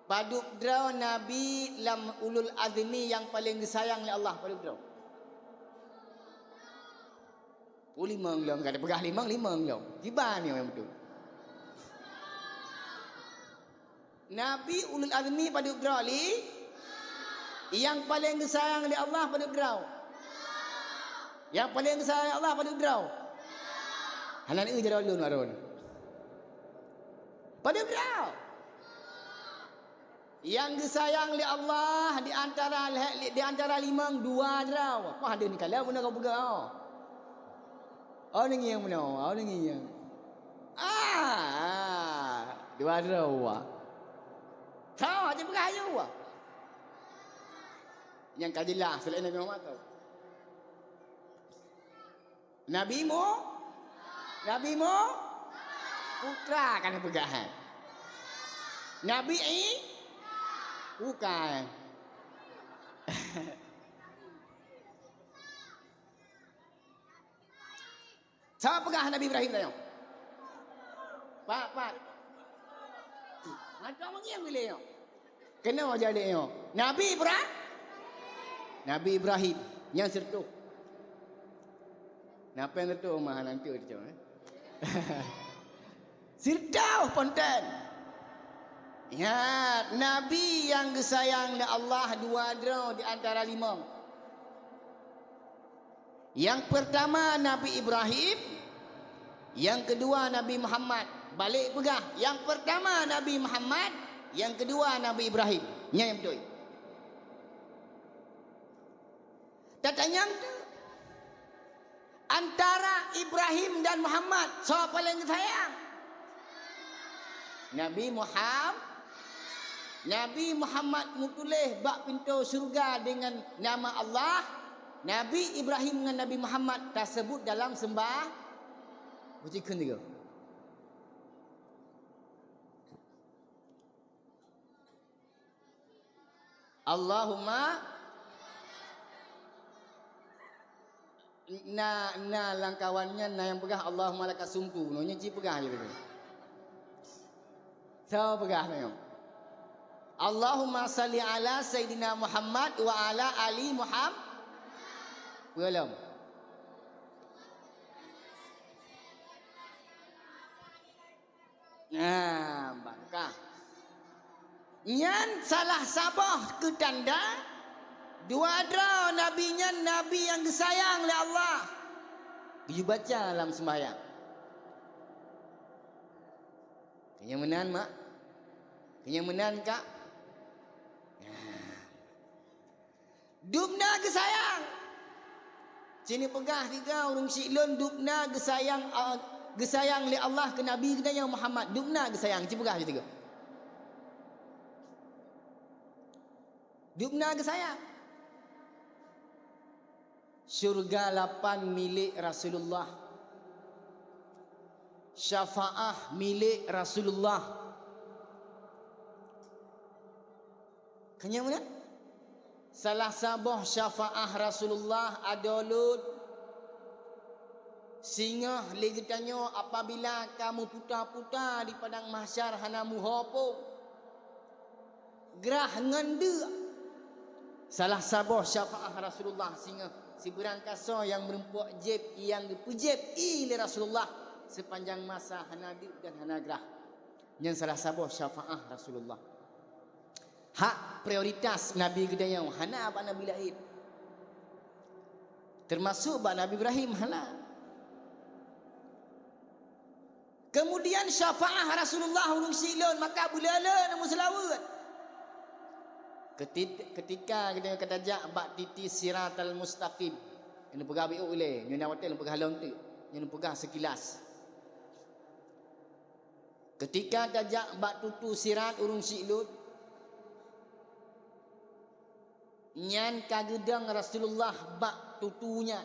Padub droe Nabi lam ulul azmi nyang paleng geusayang lé Allah, padub droe? Oh, limong lom, ka tapeugah limong, limong lom. Kiban nyang beutôi. Nabi ulul azmi padub droe li? Nyang paleng geusayang lé Allah padub droe? Nyang paleng geusayang lé Allah padub droe? Hana eu jaroe lôn, Harun. Padub droe? Nyang geusayang lé Allah di antara lhée, di antara limong, dua droe. Wah, deuh ni kalau beuna kau peugah. Oh, ni nyang meunoe, oh, ni nyang. Ah, dua droe. Tho, aja peugah ayu. Nyang ka jeulaih, selain Nabi Muhammad tu. Nabi Mu-, Nabi Mu-, putra kan peugah, eh. Nabi I-, bukan. Siapa peugah Nabi Ibrahim tanya? Pat, pat. Mantong mengiang bila nyoe. Kena aja dek nyoe. Nabi Ibra-, Nabi Ibrahim nyang sireutoh. Napa nyang sireutoh mah nanti tu, eh? Sireutoh ponten. Ingat, nabi nyang geusayang lé Allah dua droe di antara limong. Nyang peurtama Nabi Ibrahim, nyang keudua Nabi Muhammad. Balek peugah, nyang peurtama Nabi Muhammad, nyang keudua Nabi Ibrahim. Nyan nyang beutôi. Tatanyong tu, antara Ibrahim dan Muhammad, soe paleng geusayang? Nabi Muham-, Nabi Muhammad meutuléh bak pintoe syeuruga deungon nama Allah. Nabi Ibrahim ngon Nabi Muhammad taseubut dalam seumbah-, beucikheun tiga. Allahumma, na, na lam kawan nyan na nyang peugah, "Allahumma laka sumtu." Nyoe nyan cit peugah je tu. Soe peugah nyoe? "Allahumma salli ala Sayyidina Muhammad wa ala ali Muhammad." Peue lom? Nah, bangkah. Nyan salah saboh keu tanda dua droe nabi nyan nabi nyang geusayang lé Allah. Geuyue baca lam seumbahyang. Keunyan meunan, mak? Keunyan meunan, kak? Nah. Dubna geusayang. Ci neupeugah tiga ureuëng syiek lôn, dubna geusayang, ah, geusayang lé Allah keu Nabi geutanyoe Muhammad. Dubna geusayang, ci peugah tiga. Dubna geusayang. Syurga lapan milék Rasulullah. Syafaah milék Rasulullah. Keunyan meunan? Salah saboh syafaah Rasulullah adoe lôn, singoh lé geutanyoe apabila ka meuputa-puta di padang mahsyar hana muho po, grah ngon deuk. Salah saboh syafaah Rasulullah singoh sibeurang kasoe nyang meurumpok jieb nyang geupeujieb ié lé Rasulullah seupanjang masa hana deuk dan hana grah. Nyan salah saboh syafaah Rasulullah. Hak prioritas Nabi geutanyoe hana bak nabi laén. Teumasuk bak Nabi Ibrahim hana. Kemudian syafaah Rasulullah ureuëng syiek lôn, maka beuleuleue neumeuseulaweuet. Keti-, ketika geutanyoe ka tajak bak titi Siratal Mustaqim, neupeugah biôk ilée, nyoe na watée neupeugah lom teuk, nyoe neupeugah seukilas. Ketika tajak bak tutu sirat ureuëng syiek lôn, nyan ka geudong Rasulullah bak tutu nyan.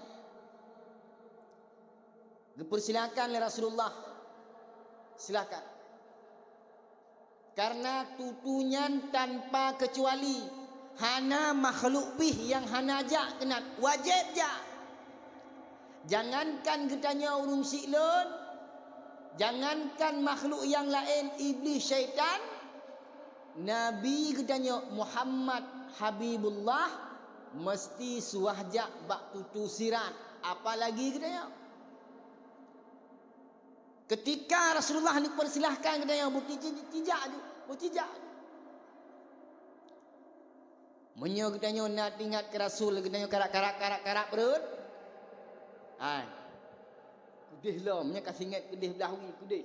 Geupeursilakan lé Rasulullah, "Silakan." Karena tutu nyan tanpa keucuali, hana makhluk pih nyang hana jak keunan, wajéb jak. Jangankan geutanyoe ureuëng syiek lôn, jangankan makhluk nyang laén, iblih, syaitan, Nabi geutanyoe Muhammad Habibullah meusti suwah jak bak tutu sirat, apalagi geutanyoe. Keutika Rasulullah neupeusilahkan geutanyoe, beutijak ju, beutijak ju. Meunyoe geutanyoe na teuingat keu Rasul, geutanyoe karab-karab, karab-karab rot. Hai. Keudeh lom, nyoe ka singet keudeh blah wie, keudeh.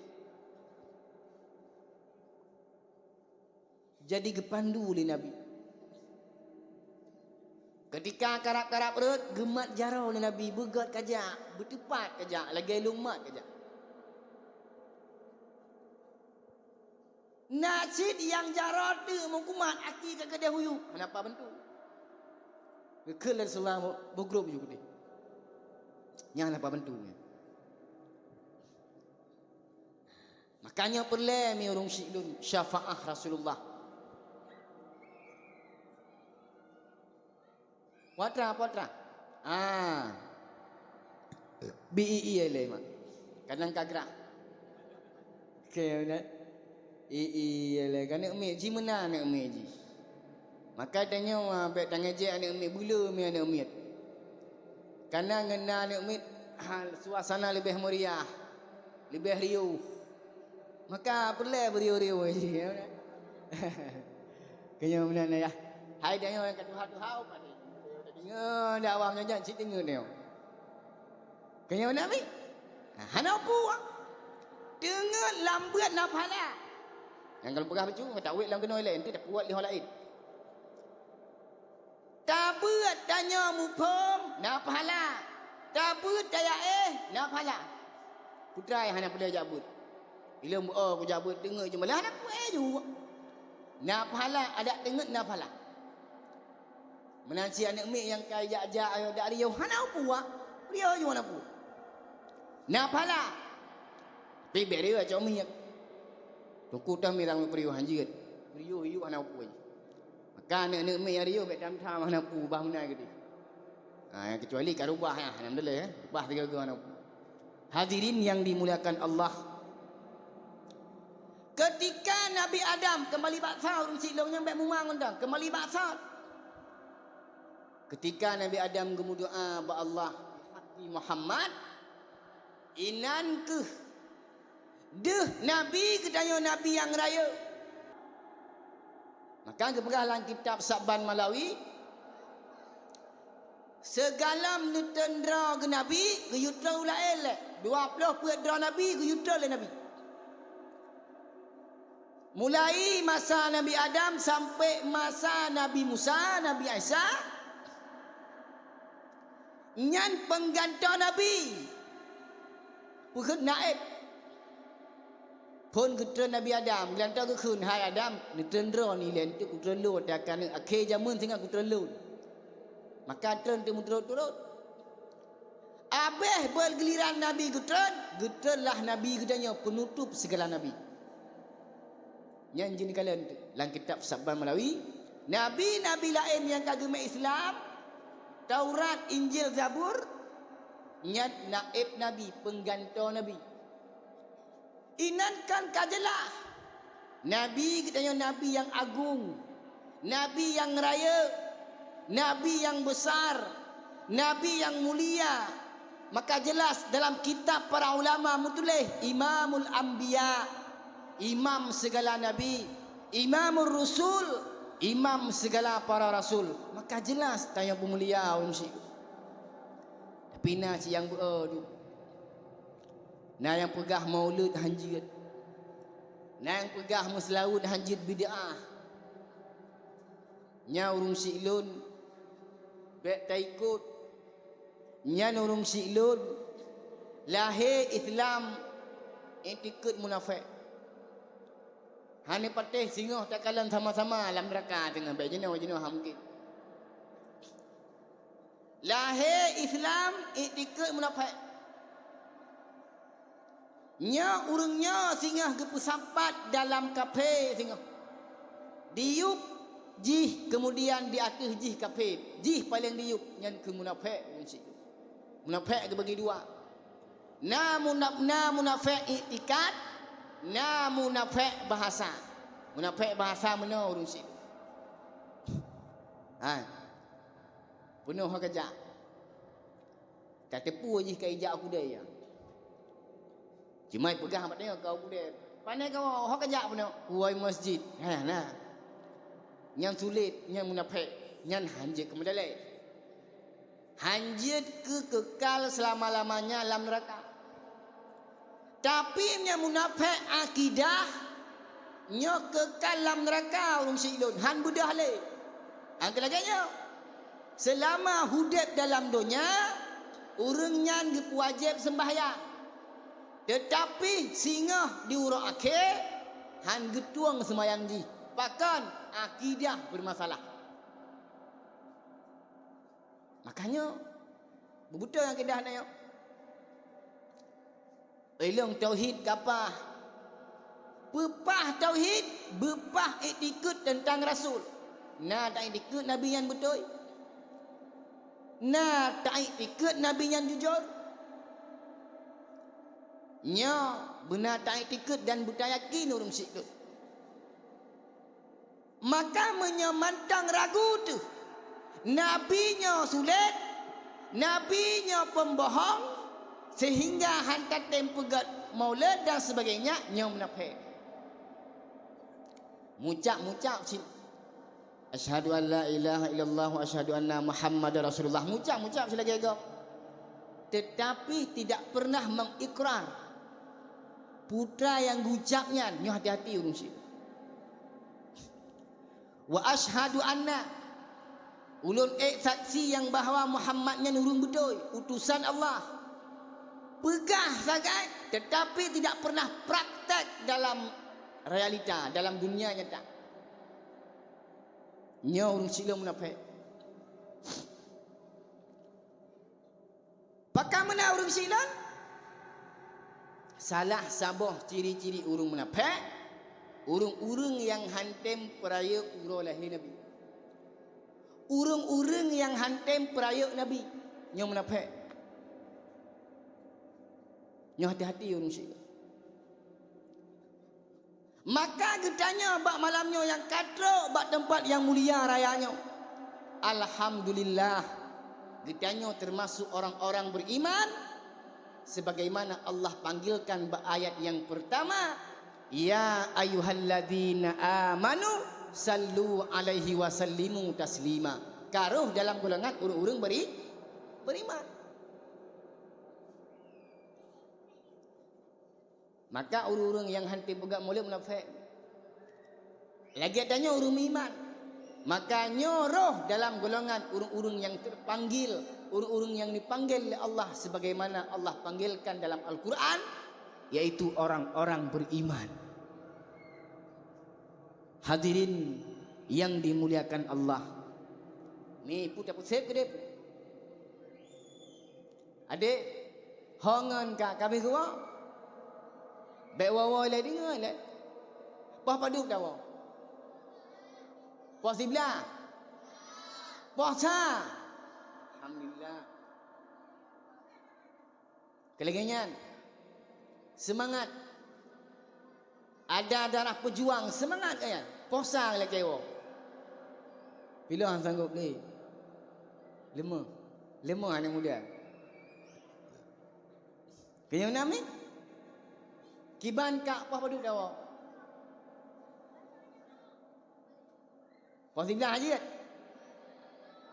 Jadi geupandu lé Nabi. Keutika karab-karab rot, geumat jaroe lé Nabi, beugét kajak, beuteupat kajak, lagée lôn mat kajak. Na cit nyang jaroe teuk meukumat aki ka keudeh huyu, hana pat bantu. Geukheun lé Rasulullah, beugrôp ju keudeh. Nyan hana pat bantu nyan. Makanya peureulée mi ureuëng syiek lôn syafaah Rasulullah. Putra, putra. Ah. Bi i i lé mak. Kadang kagrah. Oke, beuna. I i lé kan aneuk miet ji meuna aneuk miet ji. Maka tanyoe, ah, bék tangejek aneuk miet, beu le mi aneuk miet. Kana ngon na aneuk miet, ha, suasana leubeh meriah, leubeh riuh. Maka peureulée beuriuh-riuh. Keunyoe meunan ya. Hai tanyoe nyang ka tuha-tuha, oh, padé. Deungoe dakwah nyoe jan cit deungoe nyoe. Keunyoe meunan mi? Ha, hana peue. Deungoe lam beuet na pahala. Nyang ka lôn peugah bacut, takwék lam keunoe ilée, enti tapuwat lé ho laén. Tabeuet tanyoe muphom, na pahala. Tabeuet tayaéh, na pahala. Putra nyang hana peureulée jak beuet. Ilôn beu-o kujak beuet teungeut jeumeulah hana peue ju. Na pahala, adak teungeut na pahala. Meunan cit aneuk miet nyang ka jak-jak ayo dak riôh hana peue, riôh ju hana peue. Na pahala. Tapi bèk riôh cok miet. Teungku tah mirang peuriôh hanjeuet. Riôh yue hana peue. Maka aneuk-aneuk miet nyang riôh bèk tam-tam hana peue bah meunan keudeh. Ha, kecuali ka rubah ya, alhamdulillah ya. Rubah tiga-tiga hana peue. Hadirin yang dimuliakan Allah. Ketika Nabi Adam kembali bak sa ureueng silong nyang bèk mumang undang, kembali bak sa. Ketika Nabi Adam geumeudoa bak Allah, "Nabi Muhammad, inan keuh deuh nabi geutanyoe nabi nyang rayeuk." Maka geupeugah lam kitab Sa'ban Malawi, "Sigohlom neutreun droe geunabi geuyue treun laén lé, dua ploh peuet droe nabi geuyue treun lé nabi." Mulai masa Nabi Adam sampai masa Nabi Musa, Nabi Isa, nyan peunggantoe nabi, peukheun naib. Phon geutreun Nabi Adam, geugantoe geukheun, "Hai Adam, neutreun droe nilai untuk kutreun lôn, dan akhé jameun singoh kutreun lôn." Maka treun teumeuturot-turot. Abéh beugiliran Nabi geutreun, geutreunlah Nabi geutanyoe peunutôp sigala nabi. Nyan jeuet neukalon lam kitab Sa'ban Malawi, nabi-nabi laén nyang ka geumé Islam, Taurat, Injil, Zabur, nyan naib nabi, peunggantoe nabi. Inan kan ka jeulaih. Nabi geutanyoe nabi nyang agong, nabi nyang rayeuk, nabi nyang beusar, nabi nyang mulia. Maka jeulaih dalam kitab para ulama meutuléh, Imamul Anbiya, imam sigala nabi, Imamur Rusul, imam sigala para rasul. Maka jeulaih tanyoe peumulia ureueng syiek. Tapi na cit nyang beu-o dum. Na nyang peugah maulud hanjeuet. Na nyang peugah meuseulaweuet hanjeuet bid'ah. Nyan ureueng syiek lôn bèk taikot. Nyan ureueng syiek lôn lahé Islam, iktikeuet munafék. Hana patéh singoh takalon sama-sama lam neuraka teungoh bèk jinoe-jinoe hana mungken. Lahé Islam, iktikeuet munafék. Nyoe ureueng nyoe singoh geupeusapat dalam kafé singoh. Diyueb jih, keumudian di ateueh jih kafé. Jih paléng diyueb, nyan keuh munafék ureueng syiek. Munafék geubagi dua. Na muna-, na munafék iktikad, na munafék bahasa. Munafék bahasa meunoe ureueng syiek. Ha. Peunoh ho kajak. Ka teupeu jih ka ijak u keudè nyan. Cuma peugah bak tanyoe ka u keudè. Pane kamoe ho kajak peunoh? Kuwoe masjid. Ha, na. Nyang sulet, nyang munafék, nyan hanjeuet keu meudalée. Hanjeuet keu keukal seulama-lamanya lam neuraka. Tapi nyang munafék akidah, nyoe keukal lam neuraka ureueng syiek lôn, han beudôh lé. Angka lagée nyoe, seulama udeb dalam donya, ureueng nyan geupeuwajéb seumbahyang. Teutapi singoh di uroe akhé, han geutueng seumayang jih. Pakon? Akidah beurmasalah. Makanya, beubeutôi akidah na nyoe. Ilong tauhid ka paih. Peue paih tauhid, beupaih iktikeuet teuntang rasul. Na taiktikeuet nabi nyan beutôi. Na taiktikeuet nabi nyan jujur. Nyoe beuna taiktikeuet dan beutayakin ureueng syiek lôn. Maka meunyoe mantong ragu teuh, nabi nyoe sulet, nabi nyoe pembohong, sehingga han tatem peugét maulud dan sebagainya, nyoe munafék. Mucab-mucab cit, "Asyhadu an la ilaha illallah wa asyhadu anna Muhammadar Rasulullah." Mucab-mucab cit lagée gob. Tetapi tidak pernah mengikrar. Putra nyang geucab nyan, nyoe hati-hati ureueng syiek. "Wa asyhadu anna," ulôn ék saksi nyang bahwa Muhammad nyan ureueng beutôi, utosan Allah. Peugah sagai, tetapi tidak pernah praktek dalam realita, dalam dunia nyata. Nyoe ureuëng Syiah munafék. Pakon meunan ureuëng Syiah? Salah saboh ciri-ciri ureuëng munafék, ureuëng-ureuëng nyang hántom peurayeuk uroe lahé Nabi. Ureuëng-ureuëng nyang hántom peurayeuk Nabi, nyoe munafék. Nyoe hati-hati ureuëng Syiah. Maka geutanyoe bak malam nyoe nyang ka trok bak teumpat nyang mulia raya nyoe. Alhamdulillah, geutanyoe teumasok orang-orang beriman, sebagaimana Allah panggilkan bak ayat nyang pertama, "Ya ayyuhalladzina amanu sallu alaihi wa sallimu taslima." Ka rhoh dalam golongan ureuëng-ureuëng beri-, beriman. Maka ureuëng-ureuëng nyang hántom peugah mulod munafék. Lagée tanyoe ureuëng meuiman. Maka nyoe rhoh dalam golongan ureuëng-ureuëng nyang terpanggil, ureuëng-ureuëng nyang dipanggil lé Allah sebagaimana Allah panggilkan dalam Al-Quran, yaitu orang-orang beriman. Hadirin yang dimuliakan Allah. Ni puta pusep gede. Adek, ho ngon ka kami geuwoe? Bék woe-woe lé deungoe lé. Poh padub tawoe? Poh siblaih? Poh sa? Alhamdulillah. Keu lagée nyan, seumangat. Ada darah peujuang, seumangat nyan. Poh sa lé keu woe. Piloh han sanggob lé. Leumah. Leumah aneuk muda. Keu nyoe na mi? Kiban ka poh padub tawoe? Poh siblaih jeuet?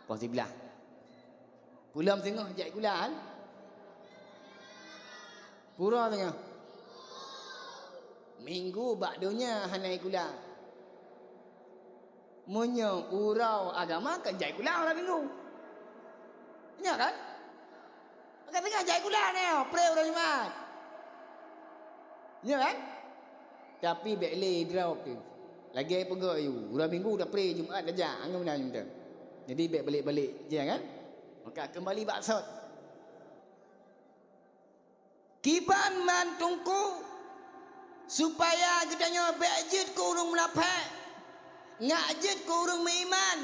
Poh siblaih. Pulom singoh jak sikula kan? Pura singoh. Minggu bak donya hana sikula. Meunyoe uroe agama kan jak sikula uroe Minggu. Nyo kan? Maka teungoh jak sikula nyoe, pre uroe Jumat. Nyo kan? Tapi bék lé drop tu. Lagée peugah yue, uroe Minggu dah pre, Jumat dah jak, anggap meunan tu. Jadi bék balek-balek je kan? Maka keumbali bak sot. Kiban man teungku, supaya geutanyoe bék jeuet keu ureuëng munafék, ngak jeuet keu ureuëng meuiman.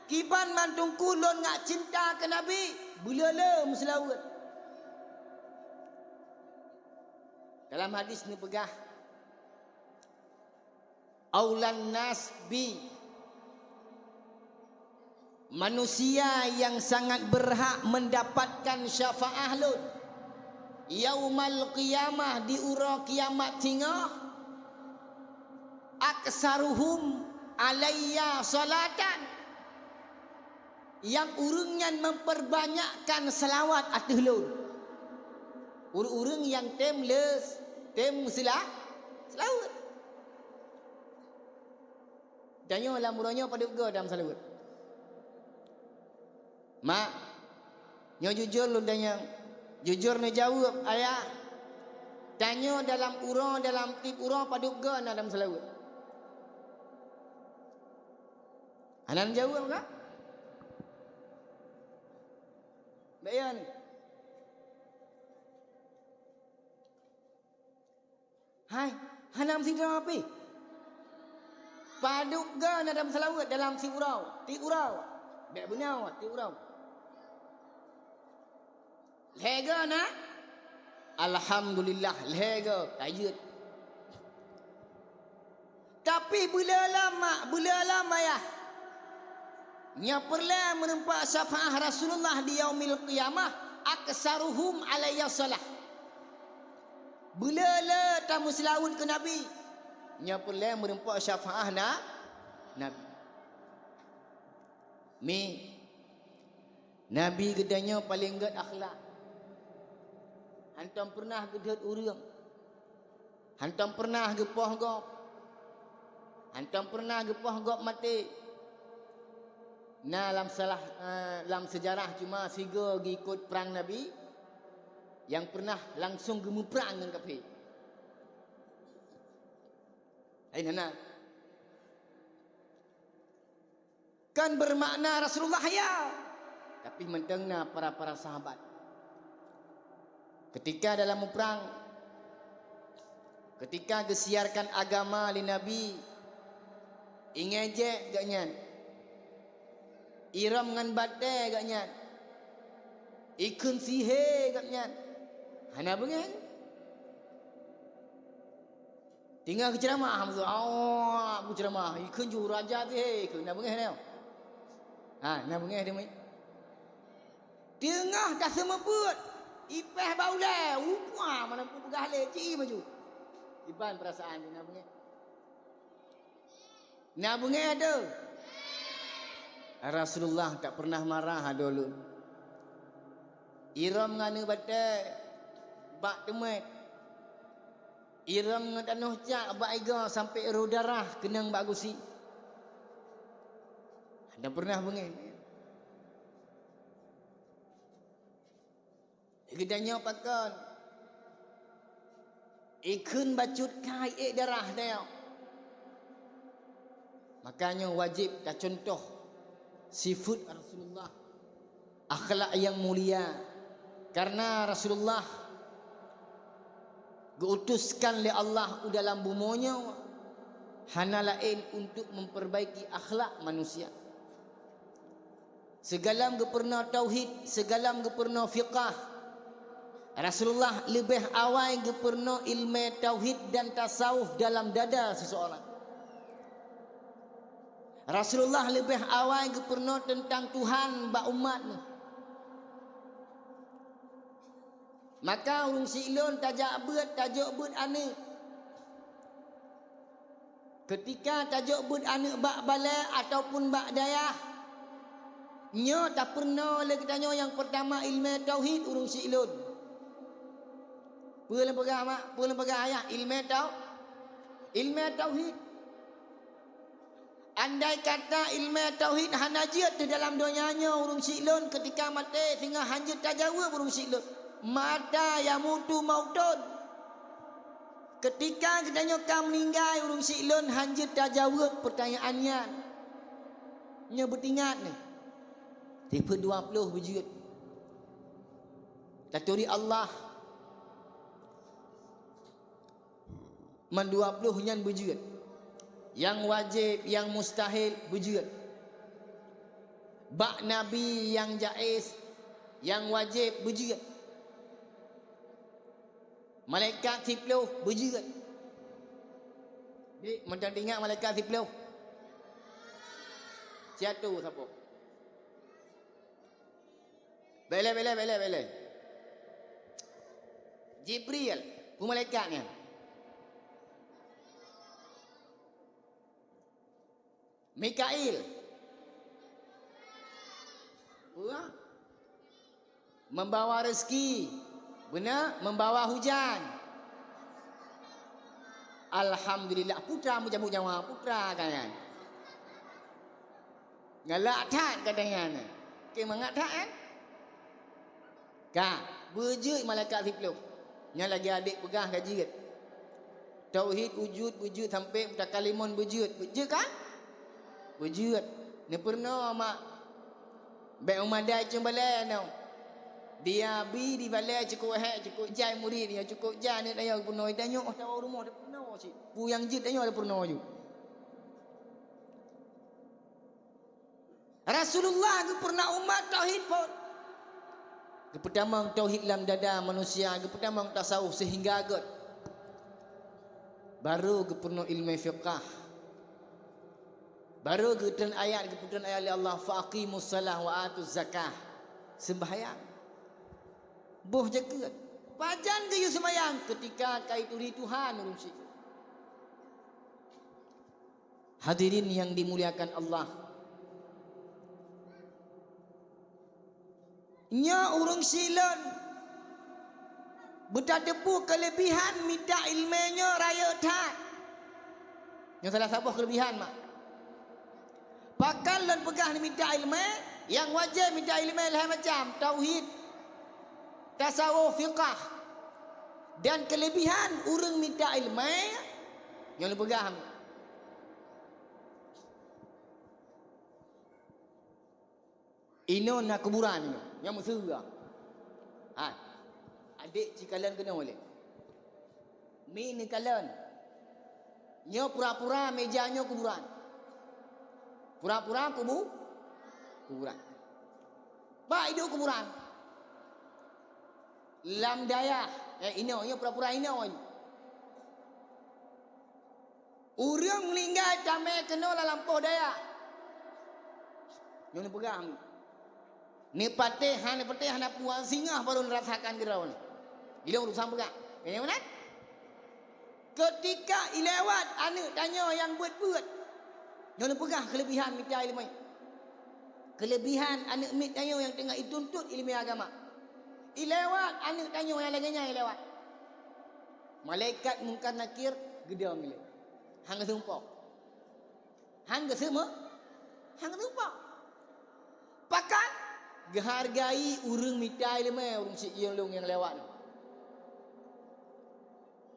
Kiban man teungku lôn ngak cinta keu Nabi, beuleu-leu meuseulaweuet. Dalam hadis neupeugah, "Aulan nas bi," manusia yang sangat berhak mendapatkan syafaah lôn yaumal qiyamah, di uroe kiamat singoh, aksaruhum alayya salatan, nyang ureuëng nyan memperbanyakkan salawat ateueh lôn. Ureuëng-ureuëng nyang tem le, tem seula-, seulaweuet. Tanyoe lam uroe nyoe padub goe dalam seulaweuet? Mak, nyoe jujur lôn tanyong. Jujur neujaweueb, ayah. Tanyoe dalam uroe, dalam tieb uroe padub goe na dalam seulaweuet? Hana neujaweueb ka? Bék ya ni. Hai, hana meusidroe pih. Padub goe na dalam seulaweuet dalam siuroe, tieb uroe. Bék beunyoe, tieb uroe. Lhée goe na? Alhamdulillah, lhée goe ka jeuet. Tapi beuleu lom mak, beuleu lom ayah. Nyoe peureulée meureumpok syafaah Rasulullah di yaumil qiyamah, aksaruhum alayya shalah. Beuleu-leu tameuseulaweuet keu Nabi, nyoe peureulée meureumpok syafaah na, Nabi. Mi, Nabi geutanyoe paleng gét akhlak. Hantom peureunah geudhôt ureuëng. Hantom peureunah geupoh gob. Hantom peureunah geupoh gob maté. Na lam salah, eh, lam seujarah cuma sigoe geuikot prang Nabi. nyang pernah langsung geumuprang ngon kafé. Hai nana. Kan bermakna Rasulullah ya, tapi mantong na para-para sahabat. Ketika dalam muprang, ketika geusiarkan agama lé Nabi, ingejek gobnyan, irôm ngon batée gobnyan, ikheun sihé gobnyan, hana beungéh. Teungoh geuceuramah, Hamzah, oh, geuceuramah, ikheun ju raja sihé, ikheun na beungéh nyoe. Ha, na beungéh deumi. Teungoh taseumeubeuet, ipéh bak ulée, upah mana peugah lé, ci maju. Iban perasaan na beungéh. Na beungéh tu. Rasulullah tak pernah marah ado lôn. Irôm ngon aneuk batée bak teumé. Irôm ngon tanoh cak bak igoe sampoe roh darah keunong bak gusi. Hana pernah beungéh. Geutanyoe pakon? Ikheun bacut kai ék darah tanyoe. Maka nyoe wajéb tacontoh sifeuet Rasulullah, akhlak nyang mulia. Karena Rasulullah geuutuskan lé Allah u dalam bumoe nyoe hana laén untuk memperbaiki akhlak manusia. Sigohlom geupeurunoe tauhid, sigohlom geupeurunoe fiqah. Rasulullah leubeh awai geupeurunoe ileumé tauhid dan tasawuf dalam dada siseurang. Rasulullah leubeh awai geupeurunoe teuntang Tuhan bak umat neuh. Maka ureuëng siklon tajak beuet, tajok beuet aneuk. Keutika tajok beuet aneuk bak balée ataupun bak dayah, nyoe tapeurunoe lé geutanyoe nyang peurtama ileumé tauhid ureuëng siklon. Peue lôn peugah mak? Peue lôn peugah ayah? Ileumé tau-, ileumé tauhid. Andai kata ileumé tauhid hana jeuet di dalam donya nyoe ureuëng siklon keutika maté singoh hanjeuet tajaweueb ureuëng siklon, mata yamutu mauton. Keutika geutanyoe ka meuninggai ureuëng siklon hanjeuet tajaweueb peurtanyaan nyan. Nyoe beutingat nyoe. Sifeuet dua ploh beujeuet. Taturi Allah. Man dua ploh nyan beujeuet. Nyang wajéb, nyang mustahil beujeuet. Bak Nabi nyang jaiz, nyang wajéb beujeuet. Malaikat siploh beujeuet. Dik, mantong teuingat malaikat siploh? Siatu sapo? Bele, bele, bele, bele. Jibril, peue malaikat nyan? Mikail. Peue? Membawa rezeki. Beuna, membawa hujan. Alhamdulillah, putra meujaweueb nyawa, putra kan nyan. Galak that gata nyan. Oke, mangat that kan? Ka, beujeuet malaikat siploh. Nyan lagée adék peugah ka jeuet. Tauhid wujud, beujeuet sampoe mutakallimun beujeuet. Beujeuet kan? Beujeuet. Neupeurunoe mak. Bék umadai cong balée nyoe. Dia bi di balée cukôp hék, cukôp jai murit nyoe, cukôp jai aneuk tanyoe peurunoe. Tanyoe oh tawoe rumoh tapeurunoe cit. Peue nyang jeuet tanyoe tapeurunoe ju. Rasulullah geupeurunoe umat tauhid phon. Geupeutamong tauhid lam dada manusia, geupeutamong tasawuf sehingga göt. Baru geupeurunoe ileumé fiqah. Baru geutreun ayat, geupeutrön ayat lé Allah, "Fa aqimus shalah wa atuz zakah." Seumbahyang. Boh jakeuet. Pajan geuyue seumbahyang? Keutika ka ituri Tuhan ureuëng syiek. Hadirin yang dimuliakan Allah. Nyoe ureuëng siklon beutateupeue keuleubihan mita ileumé nyoe rayeuk that. Nyoe salah saboh keuleubihan mak. Pakon lôn peugah mita ileumé, nyang wajéb mita ileumé lhée macam, tauhid, tasawuf, fiqah, dan kelebihan ureuëng mita ileumé, nyoe lôn peugah. Inoe na kuburan inoe, nyang meuseue. Ha. Adek cikalon keunoe lé. Mi neukalon. Nyoe pura-pura meja nyoe kuburan. Pura-pura kubu-, kuburan. Bak iduek kuburan. Lam dayah, eh, inoe, nyoe pura-pura inoe. Ureuëng meuninggai tamé keunoe lam lampôh dayah. Nyoe neupeugah, neupatéh, hana neupatéh, hana puang singoh baru neurasakan keudroe nyoe. Ilôn urusan peugah. Keuneuk meunan? Keutika ilewat aneuëk tanyoe nyang beuet-beuet. Nyoe neupeugah keulebihan mita ileumé. Keulebihan aneuëk miet tanyoe nyang teungoh ituntut ileumé agama. Ilewat aneuëk tanyoe nyang lagée nyan ilewat. Malaikat Mungkar Nakir geudong ilée. Han geuseumpok. Han geuseume-, han geuseumpok. Pakat geuhargai ureuëng mita ileumé, ureuëng siyeun lôn nyang lewat nyoe.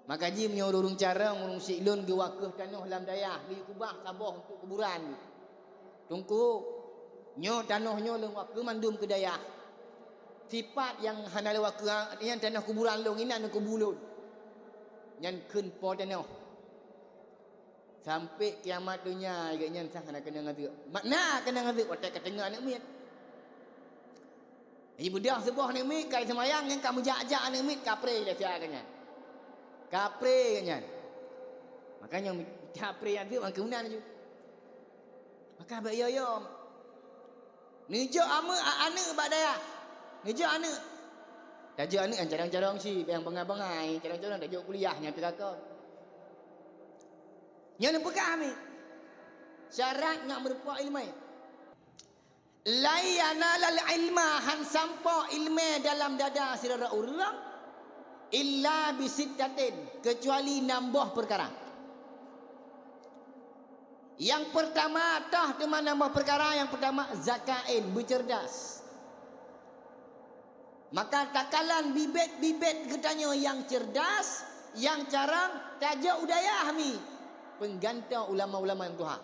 Maka jih meunyoe ureuëng carông, ureuëng siyeun geuwakeuh tanoh lam dayah, geuyue keubah saboh untuk kuburan. Teungku, nyoe tanoh nyoe lôn wakeuh mandum keu dayah. Sipat nyang hana lôn wakeuh, nyan tanoh kuburan lôn, inan kubu lôn. Nyan kheun po tanoh. Sampai kiamat donya, gobnyan sah hana keunong azeub. Makna keunong azeub watée ka teungoh aneuëk miet. Jadi beudôh suboh aneuëk miet, ka seumayang, nyan ka meujak-jak aneuëk miet, kapré lé sia gobnyan. Kapré gobnyan. Makanya kapré azeub nyang keunan laju. Maka bak yo-yo. Neujok ame-, a-, aneuëk bak dayah. Neujok aneuëk. Tajok aneuëk nyang carông-carông cit, nyang bangai-bangai, carông-carông tajok kuliah nyang teuka kon. Nyoe neupeugah mi. Syarat ngat meurumpok ileumé. Lan yanalal ilma, han sampoe ileumé dalam dada sidroe ureuëng, illa bisittatin, keucuali nam boh peukara. Nyang peurtama, toh teuma nam boh peukara, nyang peurtama, zakain, beuceurdas. Maka takalon bibet-bibet geutanyoe nyang ceurdas, nyang carông, tajok u dayah mi, peunggantoe ulama-ulama nyang tuha.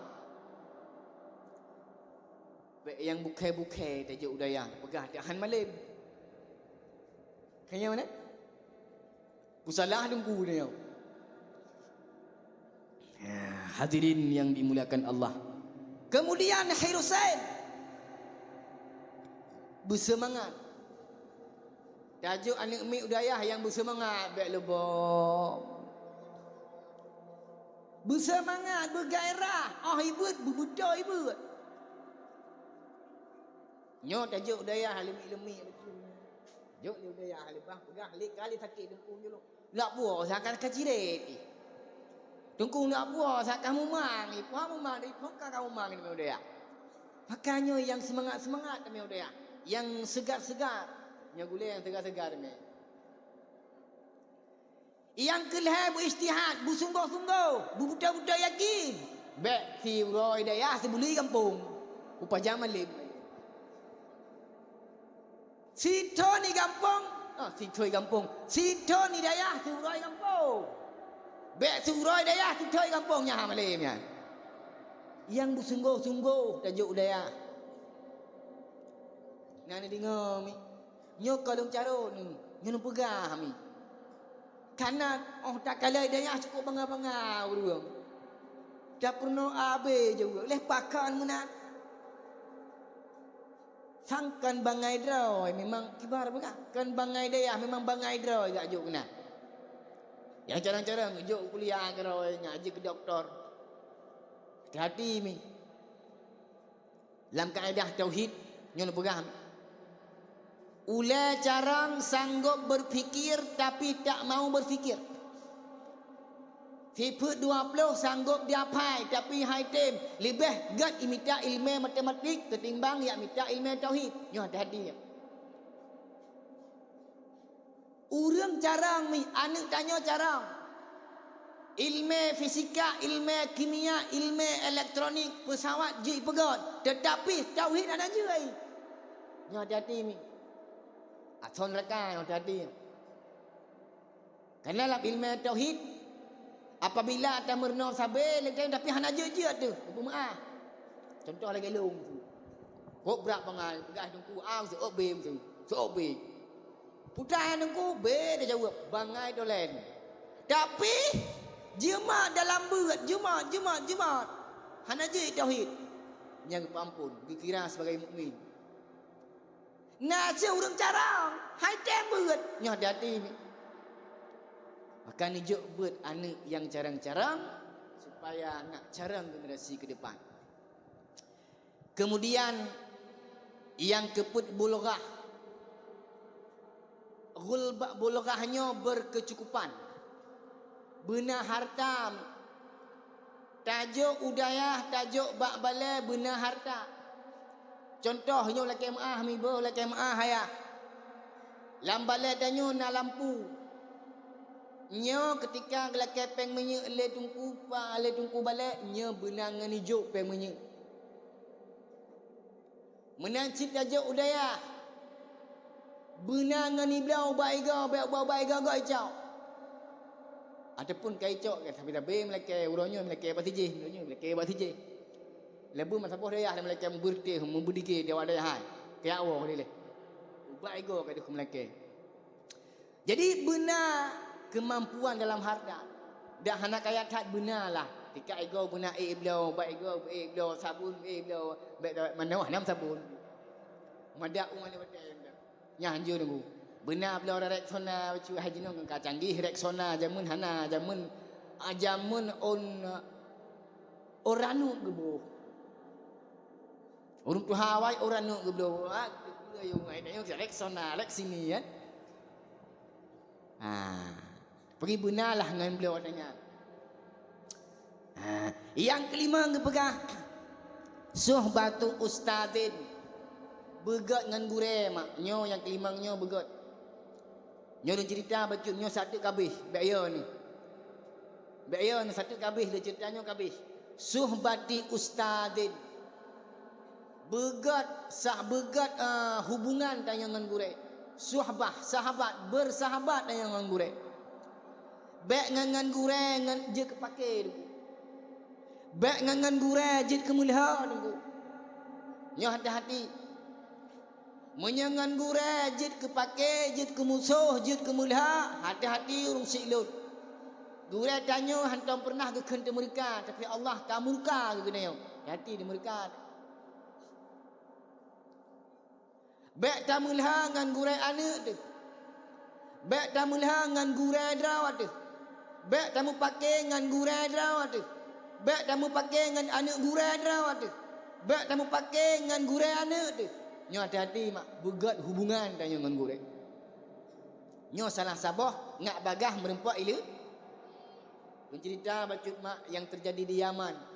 Bék nyang bukhée-bukhée tajok u dayah, peugah tahan malem. Kayée mana? Peusalah teungku nyoe. Ya, hadirin yang dimuliakan Allah. Kemudian hirusain. Beuseumangat. Tajok aneuëk miet u dayah nyang beuseumangat, bék leuboh. Beuseumangat, beugairah, oh ibeut, beubeutôi ibeut. Nyoe tajok u dayah leumi-leumi. Jok di u dayah leubah peugah lé kali sakét teungku julu. Nak buoh sakan ka cirét. Teungku nak buoh sakan mumang, ipoh mumang, ipoh ka mumang di u dayah. Maka nyoe nyang seumangat-seumangat di u dayah, nyang seugar-seugar. Nyoe gulée nyang seugar-seugar mé. Nyang keu lhée beuijtihad, beusunggoh-sunggoh, beubeutôi-beutôi yakin. Bék siuroe dayah sibuleue gampông, upaja malem. Sithon di gampông, ah, sithon di gampông, sithon di dayah siuroe gampông. Bék siuroe dayah sithon di gampông nyan malem nyan. Nyang beusunggoh-sunggoh tajok u dayah. Na neudeungoe mi. Nyoe ka lôn carông, nyoe lôn peugah mi. Kana óh takalon dayah cukôp bangga-bangga ureuëng. Tapeurunoe abée jaweueb, lheueh pakon meunan. Sang kon bangai droe, memang kibar peugah. Kon bangai dayah, memang bangai droe jak jok keunan. Nyang carông-carông jok kuliah keudroe, ngaji keu doktor. Hati-hati mi. Lam kaedah tauhid, nyoe neupeugah, ulée carông sanggob beupikir, tapi tak mau beupikir. Sifeuet dua ploh sanggob diaphai, tapi hai tem, leubeh gét imita ileumé matematik ketimbang jak mita ileumé tauhid. Nyoe hati-hati. Ureuëng carông mi, aneuëk tanyoe carông. Ileumé fisika, ileumé kimia, ileumé elektronik, peusawat jeuet peugöt, teutapi tauhid hana jeuet. Nyoe hati-hati mi. Asoe neuraka, hati-hati. Karena lam ilmu tauhid, apabila tameurunoe sabe, lé tapi hana jeuet-jeuet teuh, geupeu meu'ah. Contoh lagée lôn tu. Kok brat bangai, peugah teungku, "Ang seu'ob bée tu, seu'ob bée." Putra teungku, bée teuh jaweueb, bangai tolen. Tapi, jimat dalam beuet, jimat, jimat, jimat. Hana jeuet tauhid. Nyang geupeuampon, geukira sebagai mukmin. Na seuh ureuëng carông, hai tem beuet. Nyoe hati-hati. Maka neujok beuet aneuëk nyang carông-carông, supaya nak carông generasi ke depan. Kemudian, nyang keupeuet bulghah. Gulba-, bulghah nyoe berkecukupan. Beuna harta. Tajok u dayah, tajok bak balée beuna harta. Contoh, nyoe lakée meu'ah, miboh lakée meu'ah ayah. Lam balée tanyoe na lampu. Nyoe keutika geulakée péng minyeuk lé teungku pa, lé teungku balée, nyoe beuna ngon ijok péng minyeuk. Meunan cit tajok u dayah, beuna ngon ibloe ubak igoe, bak, bak, ubak igoe-goe icok. Ataupun ka icok, tapi-tapi meulakée, uroe nyoe meulakée bak sijih, uroe nyoe meulakée bak sijih. Leubeh meusaboh dayah meulakée meubeureutéh, meubeudike di awak dayah hai. Keuyak woe dilée. Ubak igoe ka deuh meulakée. Jadi, beuna keumampuan dalam harta. Dak hana kaya that beuna lah. Tika igoe beuna ék bloe, bak igoe ék bloe sabon, ék bloe bak manoh nam sabon. Madak umat ni batée. Nyan hanjeuet nunggu. Beuna bloe Rexona, bacut hai jinoe ka canggih Rexona, jameun hana, jameun, ah, jameun on, on ranup geuboh. Ureuëng tuha awai orang nuk geubloe, ah, geubloe, ayong, ayong, Rexona, Rexini, kan? Ha. Pergi beuna lah ngon bloe watée nyan. Ha. Nyang keulima geupeugah, suhbatu ustadzin. Beugét ngon gurée, mak. Nyoe nyang keulima nyoe beugét. Nyoe lôn cerita bacut nyoe satu kabeh, bék yo ni. Bék yo ni satu kabeh lôn cerita nyoe kabeh. Suhbati ustadzin. Beugét, sah beugét, eh, hubungan tanyoe ngon gurée. Suhbah, sahabat, bersahabat tanyoe ngon gurée. Bék ngon, ngon gurée ngon jeuet keu paké teungku. Bék ngon, ngon gurée jeuet keu meuleuha teungku. Nyoe hati-hati. Meunyoe ngon gurée jeuet keu paké, jeuet keu musoh, jeuet keu meuleuha, hati-hati ureuëng syiek lôn. Gurée tanyoe hántom peureunah geukheun teumeureuka, tapi Allah ka meureuka keu geutanyoe. Hati-hati teumeureuka. Bék tameuleuha ngon gurée aneuëk teuh. Bék tameuleuha ngon gurée droe teuh. Bék tameupaké ngon gurée droe teuh. Bék tameupaké ngon aneuëk gurée droe teuh. Bék tameupaké ngon gurée aneuëk teuh. Nyoe hati-hati mak, beugét hubungan tanyoe ngon gurée. Nyoe salah saboh ngat bagaih meurumpok ileue. Lôn cerita bacut mak nyang teujadi di Yaman.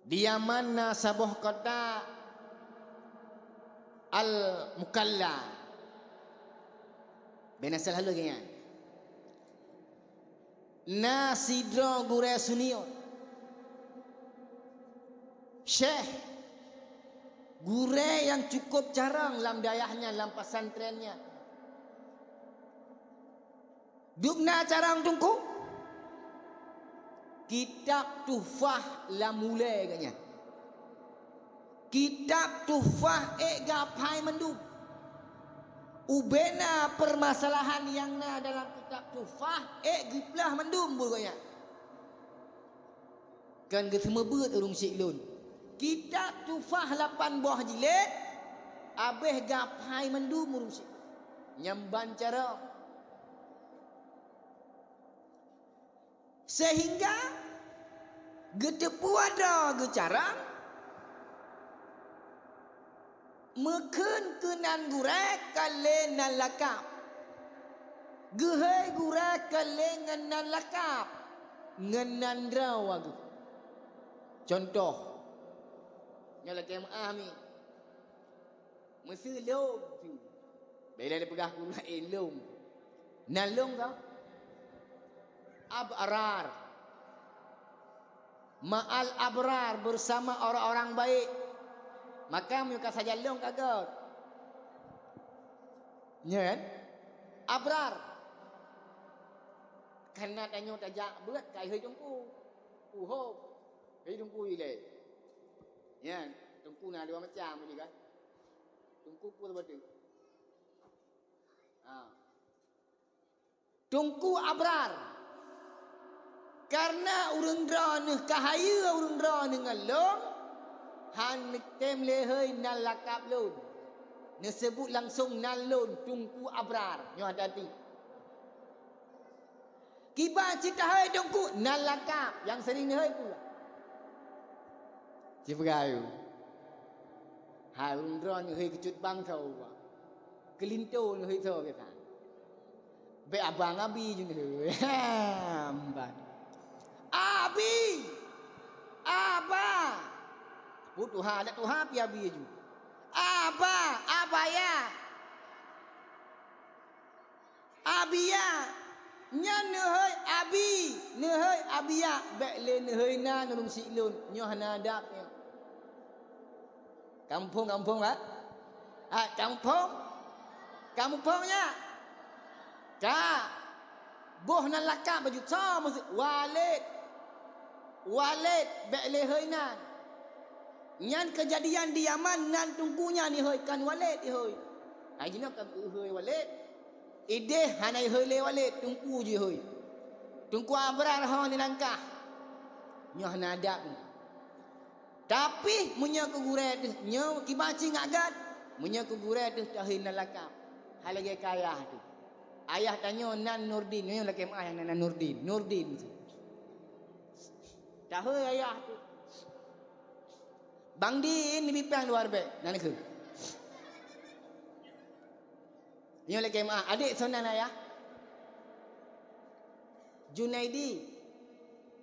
Di Yaman na saboh kota Al-Mukalla. Bèk na salah lagèe nyan. Na sidroe gurèe senior. Syekh, gurèe nyang cukup carông lam dayah nyan, lam pesantren nyan. Dum na carông teungku? Kitab Tuhfah lam ulèe geuh nyan. Kitab Tuhfah ék geuhafai mandum. Ubena permasalahan nyang na dalam kitab Tuhfah ék geuplah mandum buet geuh nyan. Kan geuseumeubeuet ureueng syik lôn. Kitab Tuhfah lapan boh jilid, abéh geuhafai mandum ureueng syik. Nyan ban carông. Sehingga geuteupeue droe geuh carông, meukheun keunan gurèe ka lé nan lakab. Geuhôi gurèe ka lé ngon nan lakab, ngon nan droe geuh. Contoh, nyoe lakèe meu'ah mi. Meuseu lôn, su. Bèk lé peugah keu laén lôn. Nan lôn ka? Abrar. Ma'al abrar, bersama orang-orang baik. Maka meunyoe ka sajan lôn ka göt. Nyan? Abrar. Karena tanyoe tajak beuet ka ihôi teungku. Uho. Ihôi teungku ilée. Nyan, teungku na dua macam juga. Teungku pun betul. Ha. Teungku Abrar, kareuna ureuëng droeneueh ka hayeue ureuëng droeneueh ngon lôn, hana tem lé hôi nan lakab lôn. Neuseubut langsong nan lôn, Teungku Abrar. Nyoe hati-hati. Kiban cit tahôi Teungku, nan lakab nyang sering neuhôi peue? Sipeugah ayue. Hai ureuëng droeneueh hôi keucut bangsa. Keulinto neuhôi soe biasa. Bék abang abi ju neuhôi. Amban. Abi! Aba! Peue tuha, adak tuha pi abi ju. Aba! Abaya! Abia! Nyan neuhôi abi! Neuhôi abia! Bék lé neuhôi na nurung siklon. Nyoe hana adab nyoe. Kamuphom, kamuphom, ha? Ha, kamuphom? Kamuphom nyak? Ka. Boh nan lakab baju. Soe maksud? Walid. Walid, bék lé hôi nan. Nyan keujadian di Yaman nan teungku nyan ihôi, kon Walid ihôi. Hai jinoe ka geuhôi Walid. Idéh hana ihôi lé Walid, teungku jih ihôi. Teungku Abrar ho neulangkah. Nyoe hana adab nyoe. Tapi meunyoe keu gurée teuh, nyoe kiban cit ngat gét, meunyoe keu gurée teuh tahôi nan lakab. Hai lagée keu ayah teuh. Ayah tanyoe nan Nurdin, nyoe lakée meuah nyang nan Nurdin. Nurdin teuh. Tahôi ayah teuh. Bang Din nibipang luwa bék, nan keu. Nyoe lakée meuah, adék soe nan ayah? Junaidi.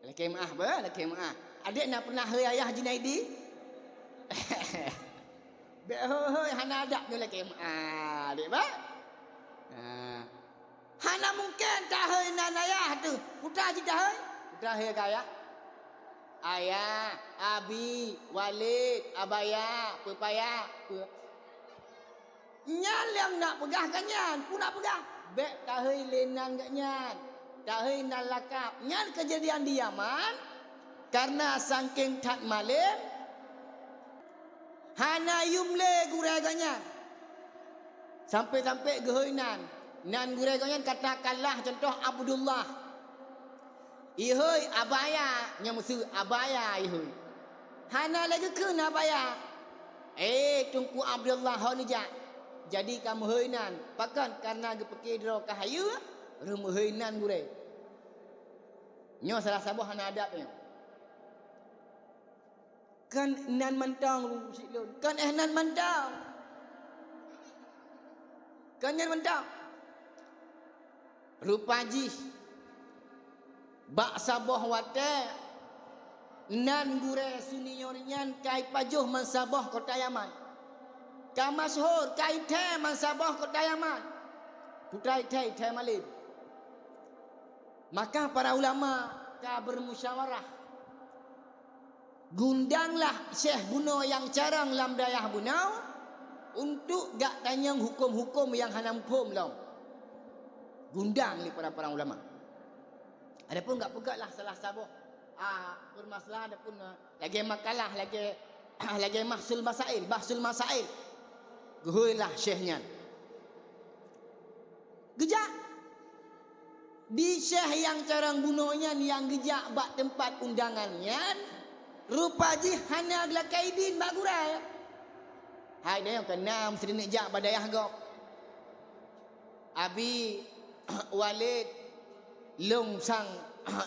Lakée meuah beuh, lakée meuah. Adék na pernah hôi ayah Junaidi? Bék hôi-hôi hana adab nyoe lakée meuah, adék beuh. Ha. Hana mungken tahôi nan ayah teuh. Peue cit tahôi? Peue tahôi keu ayah? Ayah, abi, Walid, abaya, peupaya, peue. Nyan lé nyang na peugah gobnyan, peue na peugah? Bék tahôi lé nan gobnyan. Tahôi nan lakab. Nyan keujadian di Yaman, kareuna sangkéng that malém, hana yum lé gurée gobnyan. Sampai-sampai geuhôi nan. Nan gurée gobnyan katakanlah contoh Abdullah. Ihôi abaya, nyang meuseu abaya ihôi. Hana lé geukheun abaya. Eh, Teungku Abdullah ho neujak. Jadi ka meuhôi nan. Pakon? Kareuna geupike droe ka hayeue, rheueh meuhôi nan gurée. Nyoe salah saboh hana adab nyoe. Kon nan mantong, Teungku Syik lôn. Kon eh nan mantong. Kon nyan mantong. Rupa jih, bak saboh watée, nan gurée senior nyan ka ipajoh meusaboh kota Yaman. Ka masyhur, ka ithée meusaboh kota Yaman. Putra ithée, ithée malém. Maka para ulama ka bermusyawarah. Gundanglah syekh bunoe nyang carông lam dayah bunoe untuk geutanyong huköm-huköm nyang hana muphom lom. Gundang lé para-para ulama. Adapun geupeugot lah salah saboh, ah, permasalahan adapun, ah, lagée makalah, lagée, lagée mahsul masail, bahsul masail. Geuhôi lah syekh nyan. Geujak. Di syekh nyang carông bunoe nyan nyang geujak bak teumpat undangan nyan, rupa jih hana geulakée idin bak gurée. Hai dayah, keunan meusidin jak bak dayah gob. Abi, Walid, lôn sang,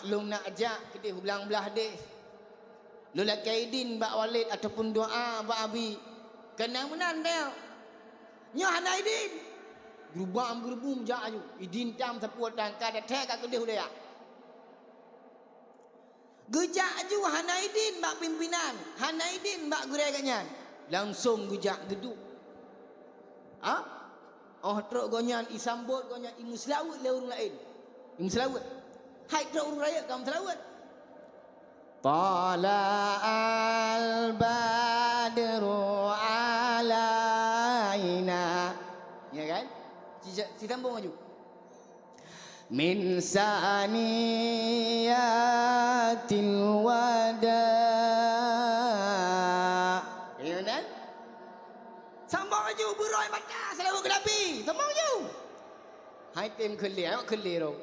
lôn nak jak keudeh u blang blah deh. Lôn lakée idin bak Walid ataupun doá bak Abi. Keunan meunan teuh. Nyoe hana idin. Geurubam-geurubum jak aju. Idin tam sapeue tan ka that-that ka keudeh u dayah. Geujak aju hana idin bak pimpinan, hana idin bak gurée gobnyan. Langsong geujak geuduek. Ha? Óh trok gobnyan isambot gobnyan imeuseulaweuet lé ureuëng laén. Imeuseulaweuet. Hai trok ureuëng rayeuk ka meuseulaweuet. Tala'al badru Sambung laju. Min saniyatil wada. Ya kan? Sambung laju, beurôi mata, seulaweuet keu Nabi. Sambung laju. Hai tem kheulée, ayok kheulée roh.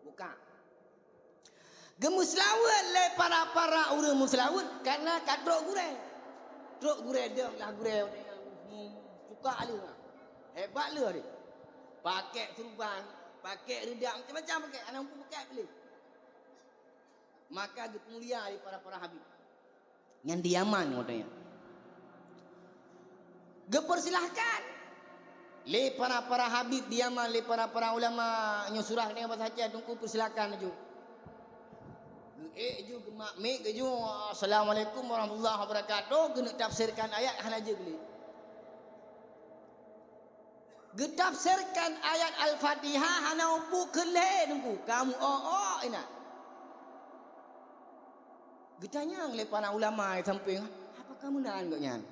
Buka. Geumeuseulaweuet lé para-para ureuëng meuseulaweuet, kareuna ka trok gurée. Trok gurée dong lah gurée, hmm, cuka lheueh. Hebat lheueh deh. Pakai serban, pakai reudak, macam-macam pakai, hana mampu pakai boleh. Maka geupeumulia lé para-para habib. Nyan di Yaman, watée nyan. Geupeusilahkan lé para-para habib di Yaman, lé para-para ulama nyoe surah nyoe bahasa Aceh, Teungku, peusilahkan laju. Geuék ju, geumak mic ju, "Assalamualaikum warahmatullahi wabarakatuh," geuneuk tafsirkan ayat hana jeuet lé. Geutafsirkan ayat Al-Fatihah hana upu keu lhée Teungku, kamu ôk-ôk inan. Geutanyong lé para ulama di sampéng, "Apakah meunan gobnyan?"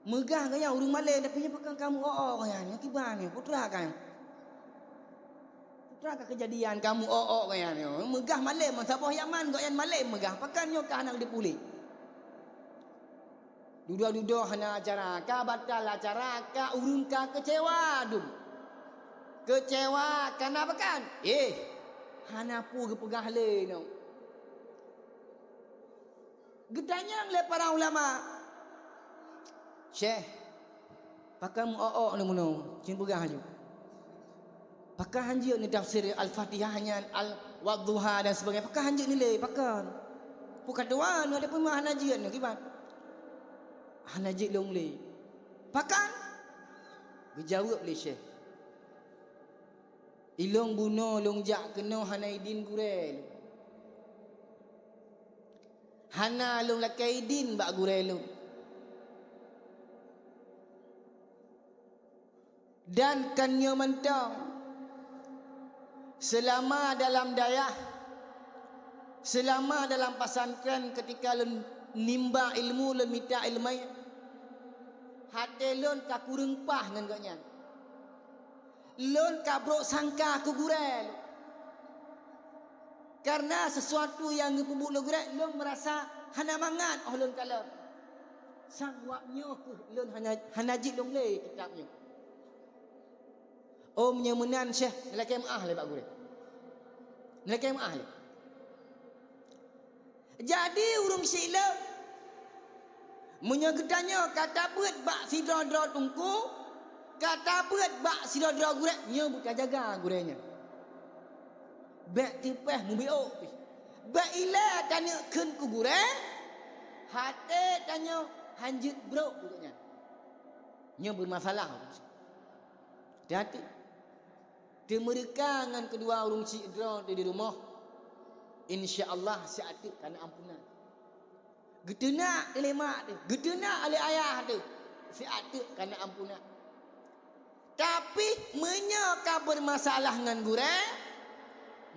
Meugah gobnyan ureuëng malém, tapi nyoe pakon kamu ôk-ôk gobnyan, nyoe kiban nyoe, putra kan? Putra ka keujadian kamu ôk-ôk gobnyan nyoe. Meugah malém, meusaboh Yaman gobnyan malém meugah, pakon nyoe ka hana dipuléh. Dudoe-dudoe hana acara, ka batal acara, ka ureuëng ka keucewa dum. Keucewa kana pakon? Eh, hana peue geupeugah lé nyoe. Geutanyong lé para ulama, "Syekh, pakon meu-ôk-ôk neuh meunoe?" Cit peugah laju. "Pakon hanjeuet neutafsir Al-Fatihah nyan, Al-, Wadduha dan sebagainya? Pakon hanjeuet neulé? Pakon? Peue ka tuan, ada peue hana jeuet neuh kiban?" "Hana jeuet lôn lé." "Pakon?" Geujaweueb lé Syekh, "Ilôn bunoe lôn jak keunoe hana idin gurée lôn. Hana lôn lakée idin bak gurée lôn. Dan kon nyoe mantong, seulama dalam dayah, seulama dalam pesantren, keutika lôn nimba ilmu, lôn mita iéleumé, até lôn ka kureueng paih ngon gobnyan. Lôn ka brok sangka keu gurée lôn. Kareuna sisuatu nyang geupeubuet lé gurée, lôn meurasa hana mangat óh lôn kalon. Sang wab nyoe kheueh lôn hana, hana jeuet lôn lé kitab nyoe." "Oh, meunyoe meunan, Syekh, neulakée meuáh lé bak gurée. Neulakée meuáh lé." Jadi, ureuëng syiek lôn, meunyoe geutanyoe ka tabeuet bak sidroe-droe teungku, ka tabeuet bak sidroe-droe gurée, nyoe beutajaga gurée nyan. Bék teupéh mubiôk pih. Bék ilée taneuk kheun keu gurée, até tanyoe hanjeuet brok gurée nyan. Nyoe beumasalah. Hati-hati. Teumeureuka ngon keudua ureuëng syiek droe teuh di rumoh, insya Allah siat teuk kana ampunan. Geuteunak lé mak teuh, geuteunak lé ayah teuh, siat teuk kana ampunan. Tapi, meunyoe ka beumasalah ngon gurée,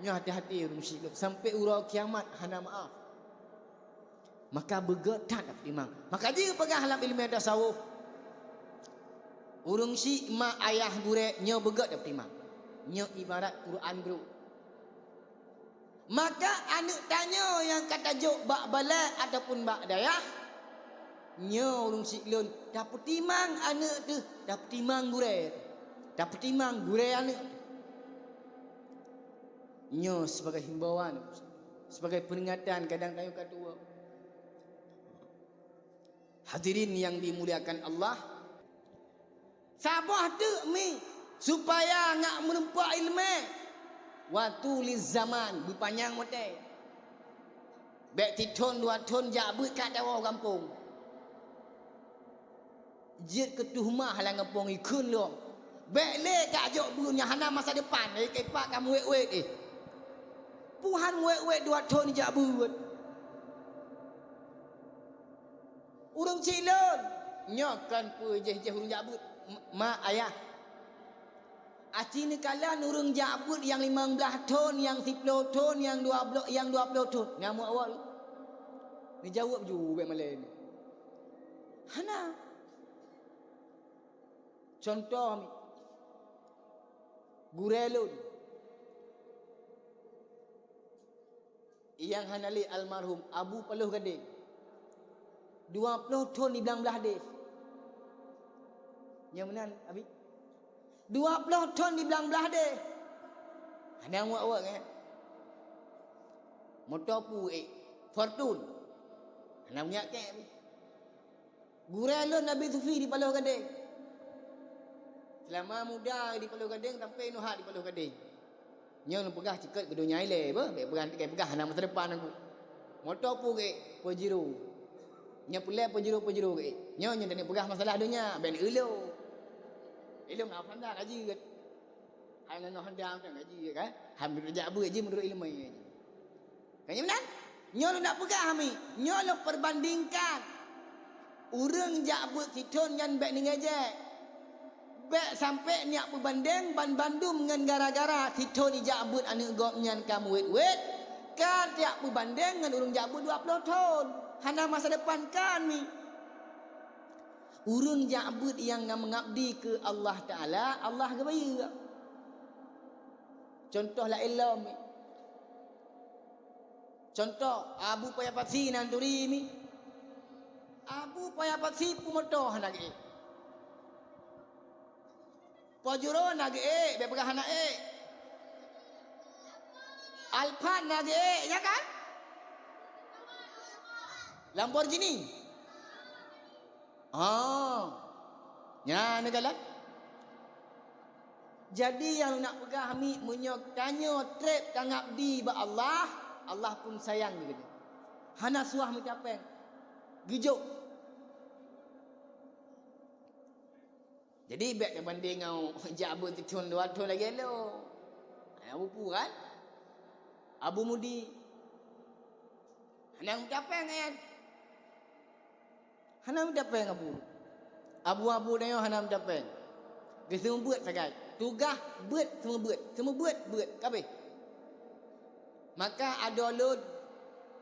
nyoe hati-hati ureuëng syiek lôn, sampai uroe kiamat hana maáf. Maka beugét that tapeutimang. Maka jipeugah lam iéleumé tasawuf, ureuëng syiek, mak, ayah, gurée nyoe beugét tapeutimang. Nyoe ibarat Quran brok. Maka aneuëk tanyoe nyang ka tajok bak balée ataupun bak dayah, nyoe ureuëng syiek lôn, tapeutimang aneuëk teuh, tapeutimang gurée teuh, tapeutimang gurée aneuëk teuh. Nyoe sibagai himbauan, sibagai peuringatan, kadang tanyoe ka tuwoe. Hadirin nyang dimuliakan Allah, saboh teuk mi supaya ngat meureumpok iéleumé. Wa tuliz zaman, beupanyang watée. Bék sithon dua thon jak beuet ka tawoe gampông. Jeuet keu tuh mah lam gampông ikheun lom. Bék lé jak jok beuet nyang hana masa depan, eh, keu ipak ka meuwét-wét, eh. Peue han meuwét-wét dua thon jak beuet. Ureuëng syiek lôn, nyoe kon peue jéh-jéh ureuëng jak beuet, m-, mak, ayah. Aci neukalon ureuëng jak beuet nyang limong blaih thon, nyang siplôh thon, nyang dua ploh, nyang dua ploh thon. Nyan muak awai. Neujaweueb ju bék malée nyoe. Hana. Contoh mi, gurée lôn nyang hana lé almarhum Abu Paloh Gadeng, dua ploh thon di blang blaih deh. Nyang meunan, Abi? Dua ploh thon di blang blaih deh. Hana awak-awak nyan. Moto pu ék, Fortune. Hana meunyak kek. Gurée lôn Abi Sufi di Paloh Gadeng. Seulama muda di Paloh Gadeng sampai nuhat di Paloh Gadeng. Nyoe lôn peugah cukôp keu donya ilée beuh, bék peugah, bék peugah hana masa depan aku. Moto pu ék, Pajero. Nyoe peureulée Pajero, Pajero ék. Nyoe, nyoe taneuk peugah masalah donya, bék neulo. Ilôn ngon Honda ka jeuet. Hai ngon Honda mantong ka jeuet kan? Hai meunurot jak beuet jih, meunurot ileumé jih. Kan nyoe meunan? Nyoe lôn nak peugah mi, nyoe lôn peubandingkan. Ureuëng jak beuet sithon nyan bék neungejek. Bék sampoe neujak peubandeng banmandum ngon gara-gara sithon ijak beuet aneuëk gobnyan ka meuwét-wét, ka neujak peubandeng ngon ureuëng jak beuet dua ploh thon. Hana masa depan kan mi. Ureuëng jak beuet nyang na meungabdi keu Allah Taala, Allah geubayeue. Contoh laén lom mi. Contoh, Abu Paya Patsi nan turi mi. Abu Paya Patsi peumoto hana geuék. Pajero na geuék, bék peugah hana ék. Alphard na geuék, ya kan? Lamborghini. Oh. Nyan neukalon. Jadi nyang lôn nak peugah mi, meunyoe tanyoe treb tangabdi bak Allah, Allah pun sayang keu geutanyoe. Hana suah meucapée. Geujok. Jadi bék tabandeng ngon jak beuet sithon dua thon lagée lo. Hana bupu kan? Abu Mudi. Hana meucapée ngon nyan. Hana meucapée ngon Abu. Abu-abu tanyoe hana meucapée. Geuseumeubeuet sagai. Tugaih beuet seumeubeuet. Seumeubeuet beuet. Kabeh. Maka adoe lôn,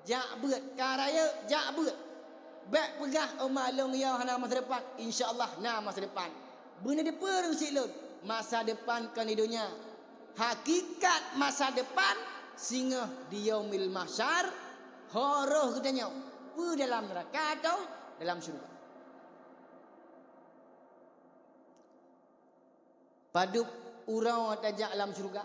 jak beuet, ka rayeuk, jak beuet. Bék peugah, "Oh, ma lôn yo hana masa depan." Insya Allah na masa depan. Beuneudeue peue ureuëng syiek lôn, masa depan kon di donya. Hakikat masa depan singoh di Yaumil Mahsyar, ho roh geutanyoe, peue dalam neuraka atau dalam syeuruga. Padub uroe tajak lam syeuruga?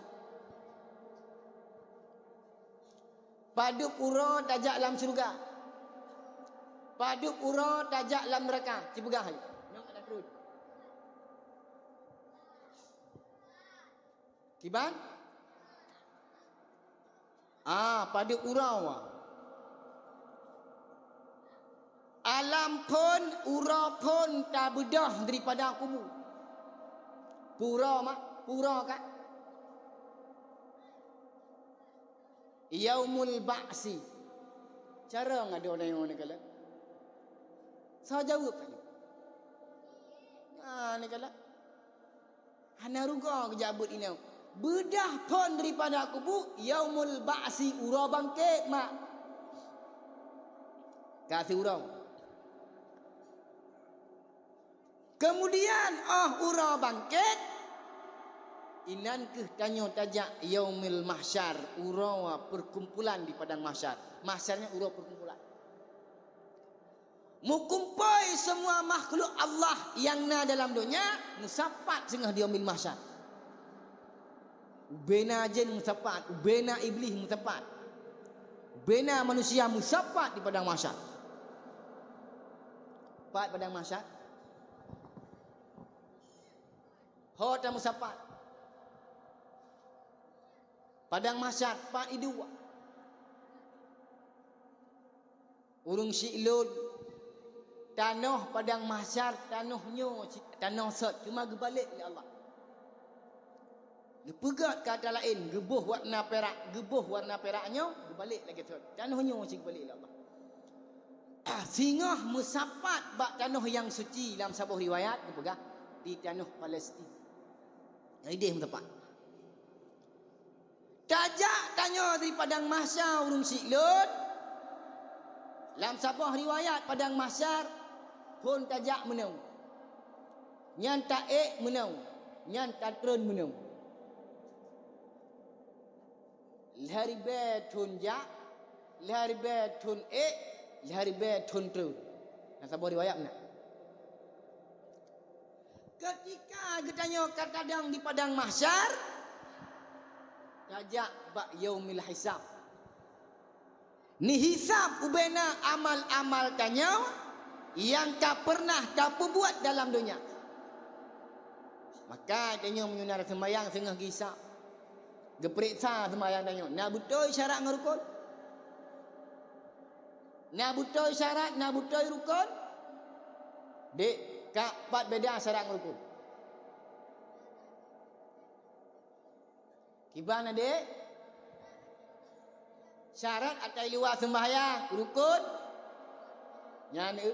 Padub uroe tajak lam syeuruga? Padub uroe tajak lam neuraka? Ci peugah hai. Nyoe ka na treun. Kiban? Ah, padub uroe. Alam phon, uroe phon tabeudôh daripada kubu. Peue uroe mak, peue uroe ka? Yaumul Ba'si. Cara ngadoe nyoe neukalon. Soe jaweueb ka nyoe? Ah, neukalon. Hana rugoe geujak beuet inong. Beudôh phon daripada kubu, Yaumul Ba'si, uroe bangkét mak. Ka siuroe. Keumudian, óh uroe bangkét, inan kheueh tanyoe tajak Yaumil Mahsyar, uroe perkumpulan di padang mahsyar. Mahsyar nyan uroe perkumpulan. Meukumpôi semua makhluk Allah nyang na dalam donya, meusapat singoh di Yaumil Mahsyar. Ubena jén meusapat, ubena Iblih meusapat, ubena manusia meusapat di padang mahsyar. Pat padang mahsyar? Ho tameusapat. Padang mahsyar pat idua. Ureuëng syiek lôn, tanoh padang mahsyar, tanoh nyoe cit-, tanoh sot, cuma geubalek lé Allah. Geupeugét kata laén, geuboh warna pirak, geuboh warna pirak nyoe, geubalek lagée sot. Tanoh nyoe cit geubalek lé Allah. Singoh meusapat bak tanoh nyang suci, lam saboh riwayat geupeugah, di tanoh Palestina. Ideh meusapat. Tajak tanyoe di padang mahsyar ureuëng syiek lôn. Lam saboh riwayat padang mahsyar phon tajak meunoe. Nyan taék meunoe, nyan tatreun meunoe. Lhée ribée thon jak, lhée ribée thon ék, lhée ribée thon treun. Na saboh riwayat meunan. Keutika geutanyoe ka tadong di padang mahsyar, tajak bak yaumil hisab. Neuhisab ubena amal-amal tanyoe nyang ka peureunah tapeubuet dalam donya. Maka tanyoe meunyoe na seumbahyang singoh geuhisab, geupeuriksa seumbahyang tanyoe, na beutôi syarat ngon rukon? Na beutôi syarat, na beutôi rukon? Dek, ka pat beda syarat ngon rukon? Kiban, Adek? Syarat atawa luwa seumbahyang, rukon? Nyan, eh,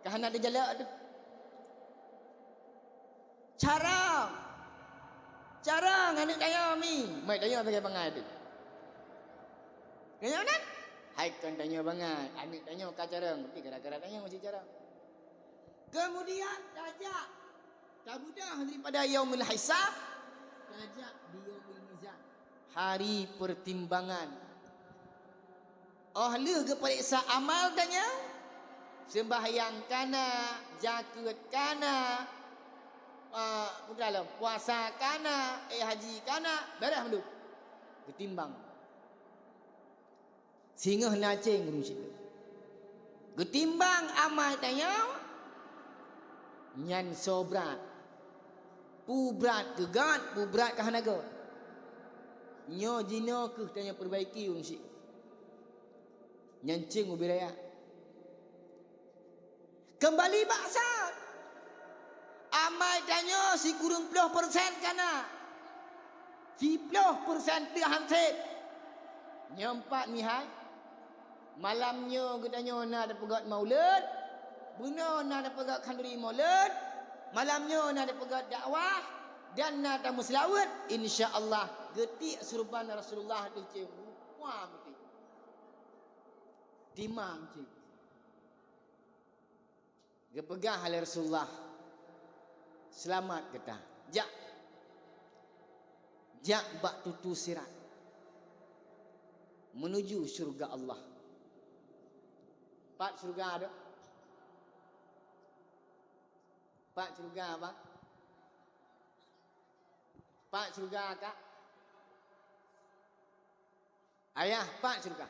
ka hana teujalak teuh. Carông. Carông aneuk tanyoe mi. Mai tanyoe sagai bangai teuh. Tanyoe nan? Hai kon tanyoe bangai, aneuk tanyoe ka carông, tapi gara-gara tanyoe meusti carông. Keumudian tajak, tabeudôh daripada yaumil hisab, tajak di yaumil mizan, hari pertimbangan. Óh lheueh geupareksa amal tanyoe, seumbahyang ka na, jakeuet ka na, a, peue lom, puasa ka na, ék haji ka na, beureh mandum. Geutimbang. Singoh na céng ureuëng sidroe. Geutimbang amal tanyoe, nyan soe brat. Peue brat keu göt, peue brat ka hana göt. Nyoe jinoe kheueh tanyoe peubaiki ureuëng sidroe. Nyan céng ubé raya. Keumbali bak sat. Amai tanyoe sikureueng ploh persen ka na. Siploh persen teuk han sép. Nyoe pat mihai. Malam nyoe geutanyoe na tapeugét maulud, bunoe na tapeugét khanduri maulud, malam nyoe na tapeugét dakwah, dan na tameuseulaweuet, insya Allah geutiek seuruban Rasulullah teuh cit. Wah, meuti. Timang cit. Geupeugah lé Rasulullah, "Seulamat gata. Jak. Jak bak tutu sirat meunuju syeuruga Allah." Pat syeuruga tu? Pat syeuruga, Pak? Pat syeuruga, Kak? Ayah, pat syeuruga?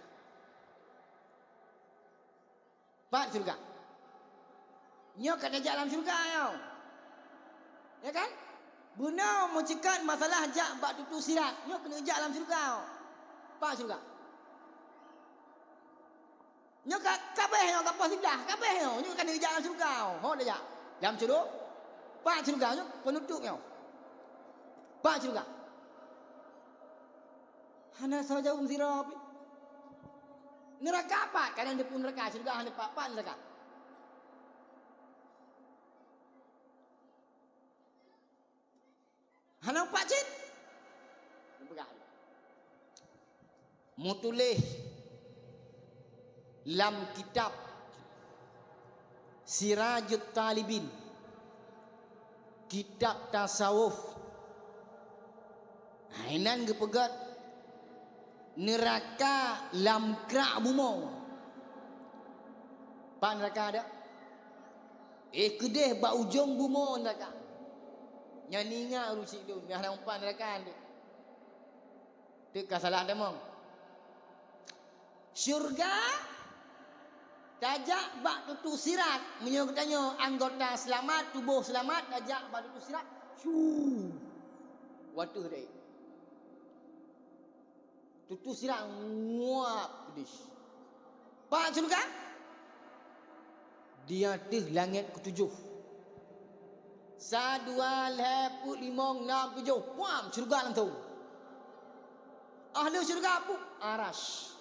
Pat syeuruga? Nyoe ka tajak lam syeuruga nyoe. Ya kan? Bunoe meuceukat masalah jak bak tutu sirat. Nyoe keuneuk jak lam syeuruga. Pat syeuruga? Nyoe ka, ka abéh nyoe, ka poh siblaih, ka abéh nyoe. Nyoe ka neujak lam syeuruga. Ho tajak? Lam syeuruga. Pat syeuruga nyoe, peunutôp nyoe. Pat syeuruga. Hana soe jaweueb sidroe pih. Neuraka pat, kadang dipeue neuraka, syeuruga hana pat, pat neuraka. Hana pat cit. Meutuléh lam kitab Sirajut Talibin, kitab tasawuf. Hai nan geupeugét neuraka lam krak bumoe. Pat neuraka dak? Eh, keudeh bak ujong bumoe neuraka. Nyan ingat ureuëng syiek lôn, nyang hana meupat neuraka nyoe. Teuka salah tamong. Syeuruga tajak bak tutu sirat. Meunyoe geutanyoe anggota seulamat, tuboh seulamat, tajak bak tutu sirat. Shuu. Wateuh deh. Tutu sirat nguap keudeh. Pat syeuruga? Di ateueh langét keutujôh. Sa, dua, lhée, peuet, limong, nam, tujôh. Puam, syeuruga langsông. Ahli syeuruga peue? Arasy.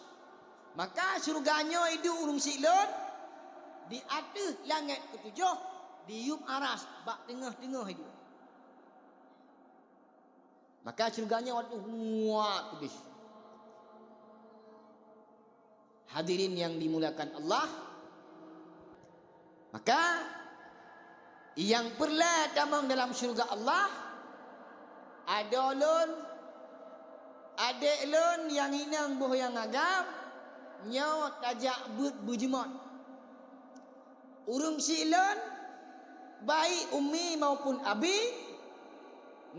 Maka syeuruga nyoe iduek ureuëng syiek lôn di ateueh langét keutujôh, diyueb arasy bak teungoh-teungoh iduek. Maka syeuruga nyoe watée muat peudeh. Hadirin yang dimuliakan Allah, maka Nyang peureulée tamong dalam syeuruga Allah, adoe lôn, adék lôn nyang inong boh nyang agam, nyoe tajak beuet beujeumot. Ureuëng syiek lôn, baik ummi maupun abi,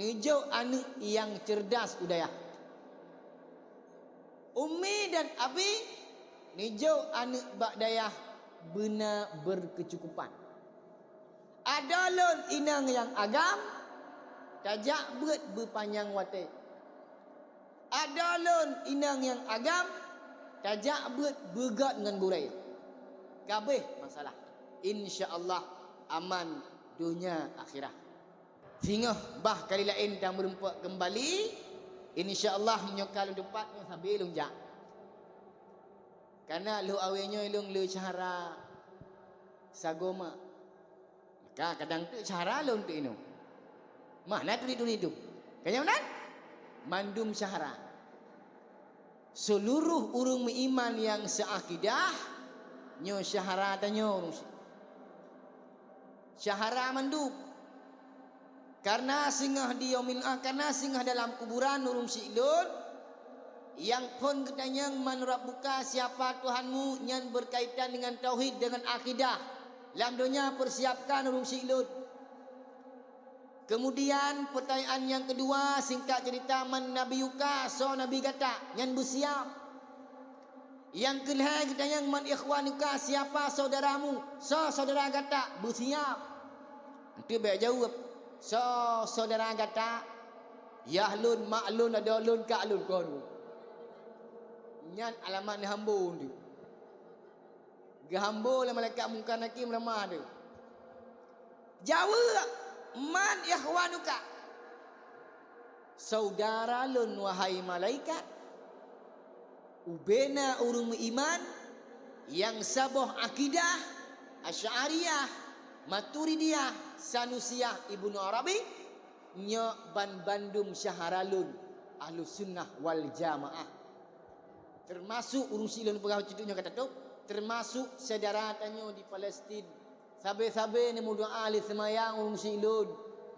neujok aneuëk nyang ceureudas u dayah. Ummi dan abi neujok aneuëk bak dayah beuna beukeucukupan. Adoe lôn inong nyang agam, tajak beuet beupanyang watée. Adoe lôn inong nyang agam, tajak beuet beugét ngon gurée. Ka abéh masalah. Insya Allah aman donya akhirat. Singoh bah kali laén tameureumpok keumbali. Insya Allah meunyoe ka lôn teupat nyoe sabe lôn jak. Karena lheueh awai nyoe lôn le syahara sagoe ma. Maka kadang teuk syahara lôn teuk inoe. Mana turi-turi tu? Kanyang nan? Mandum syahara. Seluruh ureuëng meuiman nyang seuakidah, nyoe syahara tanyoe ureuëng syiek. Syahara mandum. Karena singoh di yaumil, ah, karena singoh dalam kuburan ureuëng syiek lôn, nyang phon geutanyong man rabbuka, siapa Tuhanmu, nyan berkaitan dengan tauhid, dengan akidah. Lam donya persiapkan ureuëng syiek lôn. Kemudian pertanyaan yang kedua, singkat cerita, man nabiyuka, soe nabi gata, nyan beusiap. Nyang keulhée geutanyong man ikhwanuka, siapa saudaramu, soe saudara gata, beusiap. Nanti bék jaweueb, soe saudara gata, yah lôn, mak lôn, adoe lôn, kak lôn, kon. Nyan alamat neuhambo tu. Geuhambo lé malaikat Mungkar Nakir ramah tu. Jaweueb, man ikhwanuka? Saudara lôn, wahai malaikat. Ubena ureuëng meuiman nyang saboh akidah Asy'ariyah, Maturidiyah, Sanusiyah Ibnu Arabi, nyoe ban bandum syahara lôn Ahlus Sunnah wal Jamaah. Termasuk ureuëng syiek lôn peugah cit nyoe ka tatôb, termasuk syedara tanyoe di Palestin. Sabe-sabe neumeudoa lé seumayang ureuëng syiek lôn.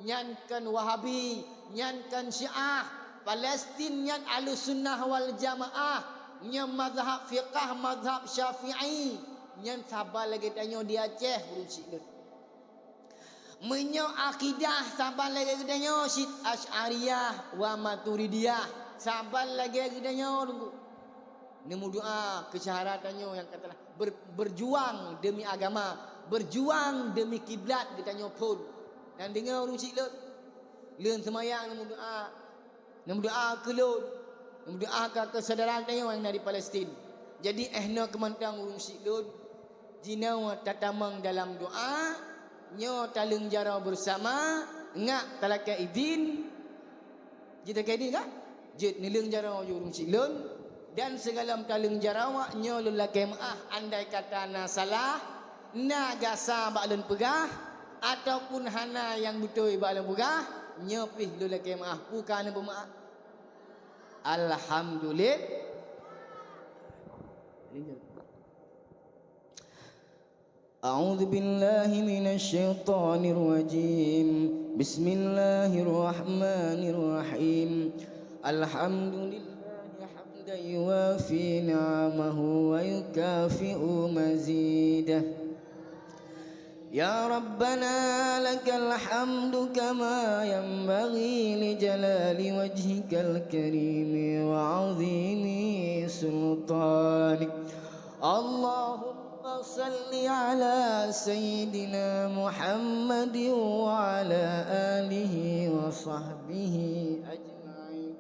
Nyan kon Wahabi, nyan kon Syiah. Palestin nyan Ahlus Sunnah wal Jamaah. Nyan mazhab fiqah, mazhab Syafi'i. Nyan saban lagée tanyoe di Aceh ureuëng syiek lôn. Meunyoe akidah saban lagée geutanyoe cit Asy'ariyah wa Maturidiyah, saban lagée geutanyoe teungku. Neumeudoa keu syahara tanyoe nyang ka telah ber-, berjuang demi agama, berjuang demi kiblat geutanyoe phon. Nyan deungoe ureuëng syiek lôn. Lheueh seumayang neumeudoa. Neumeudoa keu lôn, neumeudoa ka keu syedara tanyoe nyang na di Palestin. Jadi, eh, nyoe keumantong ureuëng syiek lôn, jinoe tatamong dalam doa, nyoe taleueng jaroe beusama, ngat talakée idhin, jih talakée idhin ka? Jeuet neuleueng jaroe ureuëng syiek lôn, dan sigohlom taleueng jaroe nyoe lôn lakée meuáh, andai kata na salah, na gasa bak lôn peugah, ataupun hana nyang beutôi bak lôn peugah, nyoe pih lôn lakée meuáh, peue ka neupeumeuáh. Alhamdulillah. أعوذ بالله من الشيطان الرجيم. بسم الله الرحمن الرحيم. الحمد لله حمدا يوافي نعمه ويكافئ مزيده. يا ربنا لك الحمد كما ينبغي لجلال وجهك الكريم وعظيم سلطانك. اللهم صل على سيدنا محمد وعلى آله وصحبه أجمعين.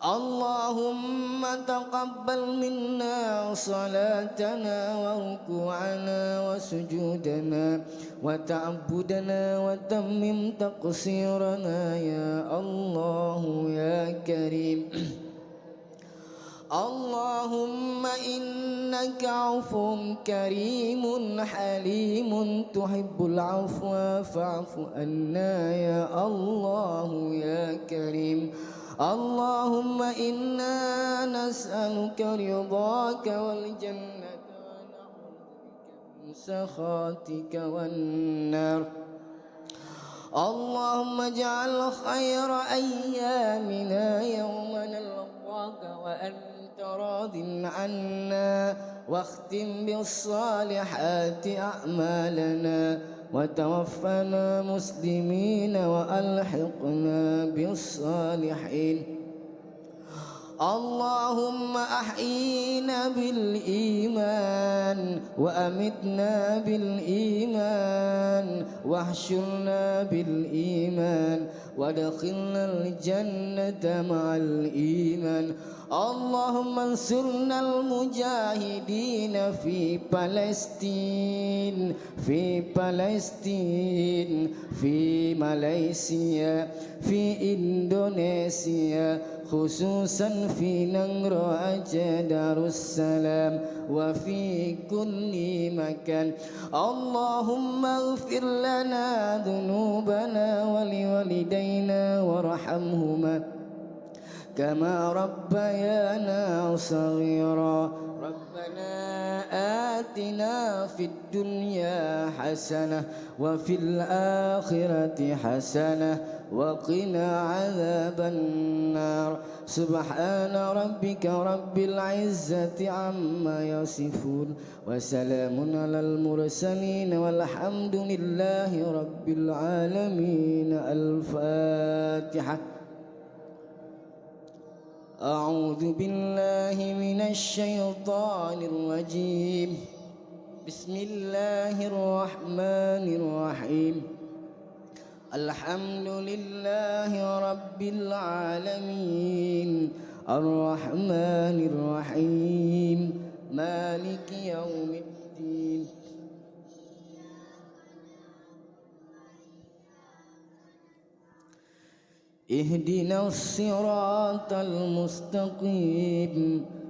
اللهم تقبل منا صلاتنا وركوعنا وسجودنا وتعبدنا وتمم تقصيرنا يا الله يا كريم. اللهم إنك عفو كريم حليم تحب العفو فاعف عنا يا الله يا كريم. اللهم إنا نسألك رضاك والجنة ونعوذ بك من سخطك والنار. اللهم اجعل خير أيامنا يوم نلقاك وأنت راض عنا، واختم بالصالحات أعمالنا، وتوفنا مسلمين وألحقنا بالصالحين. اللهم أحينا بالإيمان وأمتنا بالإيمان واحشرنا بالإيمان وأدخلنا الجنة مع الإيمان. اللهم انصرنا المجاهدين في فلسطين، في فلسطين، في ماليزيا، في إندونيسيا، خصوصا في نانغرو أعجاي دارالسلام وفي كل مكان. اللهم اغفر لنا ذنوبنا ولوالدينا وارحمهما كما ربيانا صغيرا. ربنا آتنا في الدنيا حسنة وفي الآخرة حسنة وقنا عذاب النار. سبحان ربك رب العزة عما يصفون، وسلام على المرسلين، والحمد لله رب العالمين. الفاتحة. أعوذ بالله من الشيطان الرجيم. بسم الله الرحمن الرحيم. الحمد لله رب العالمين. الرحمن الرحيم. مالك يوم الدين. اهدنا الصراط المستقيم،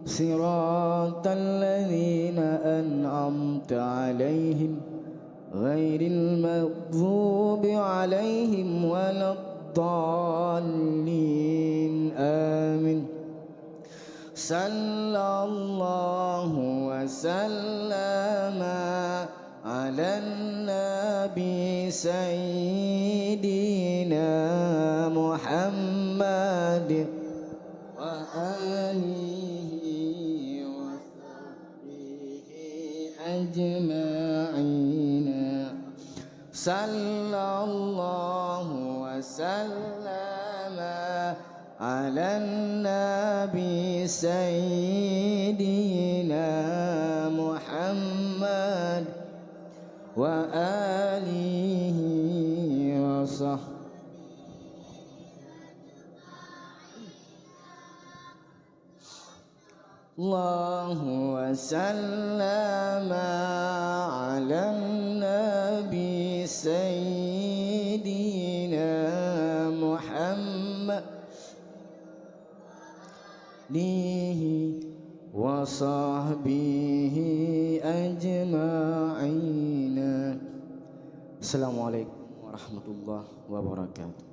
صراط الذين أنعمت عليهم، غير المغضوب عليهم ولا الضالين. آمين. صلى الله وسلم على النبي سيدنا محمد وآله وصحبه أجمعين. صلى الله وسلم على النبي سيدنا محمد وآله وصحبه. الله وسلم على النبي سيدنا محمد آله وصحبه أجمعين. السلام عليكم ورحمة الله وبركاته.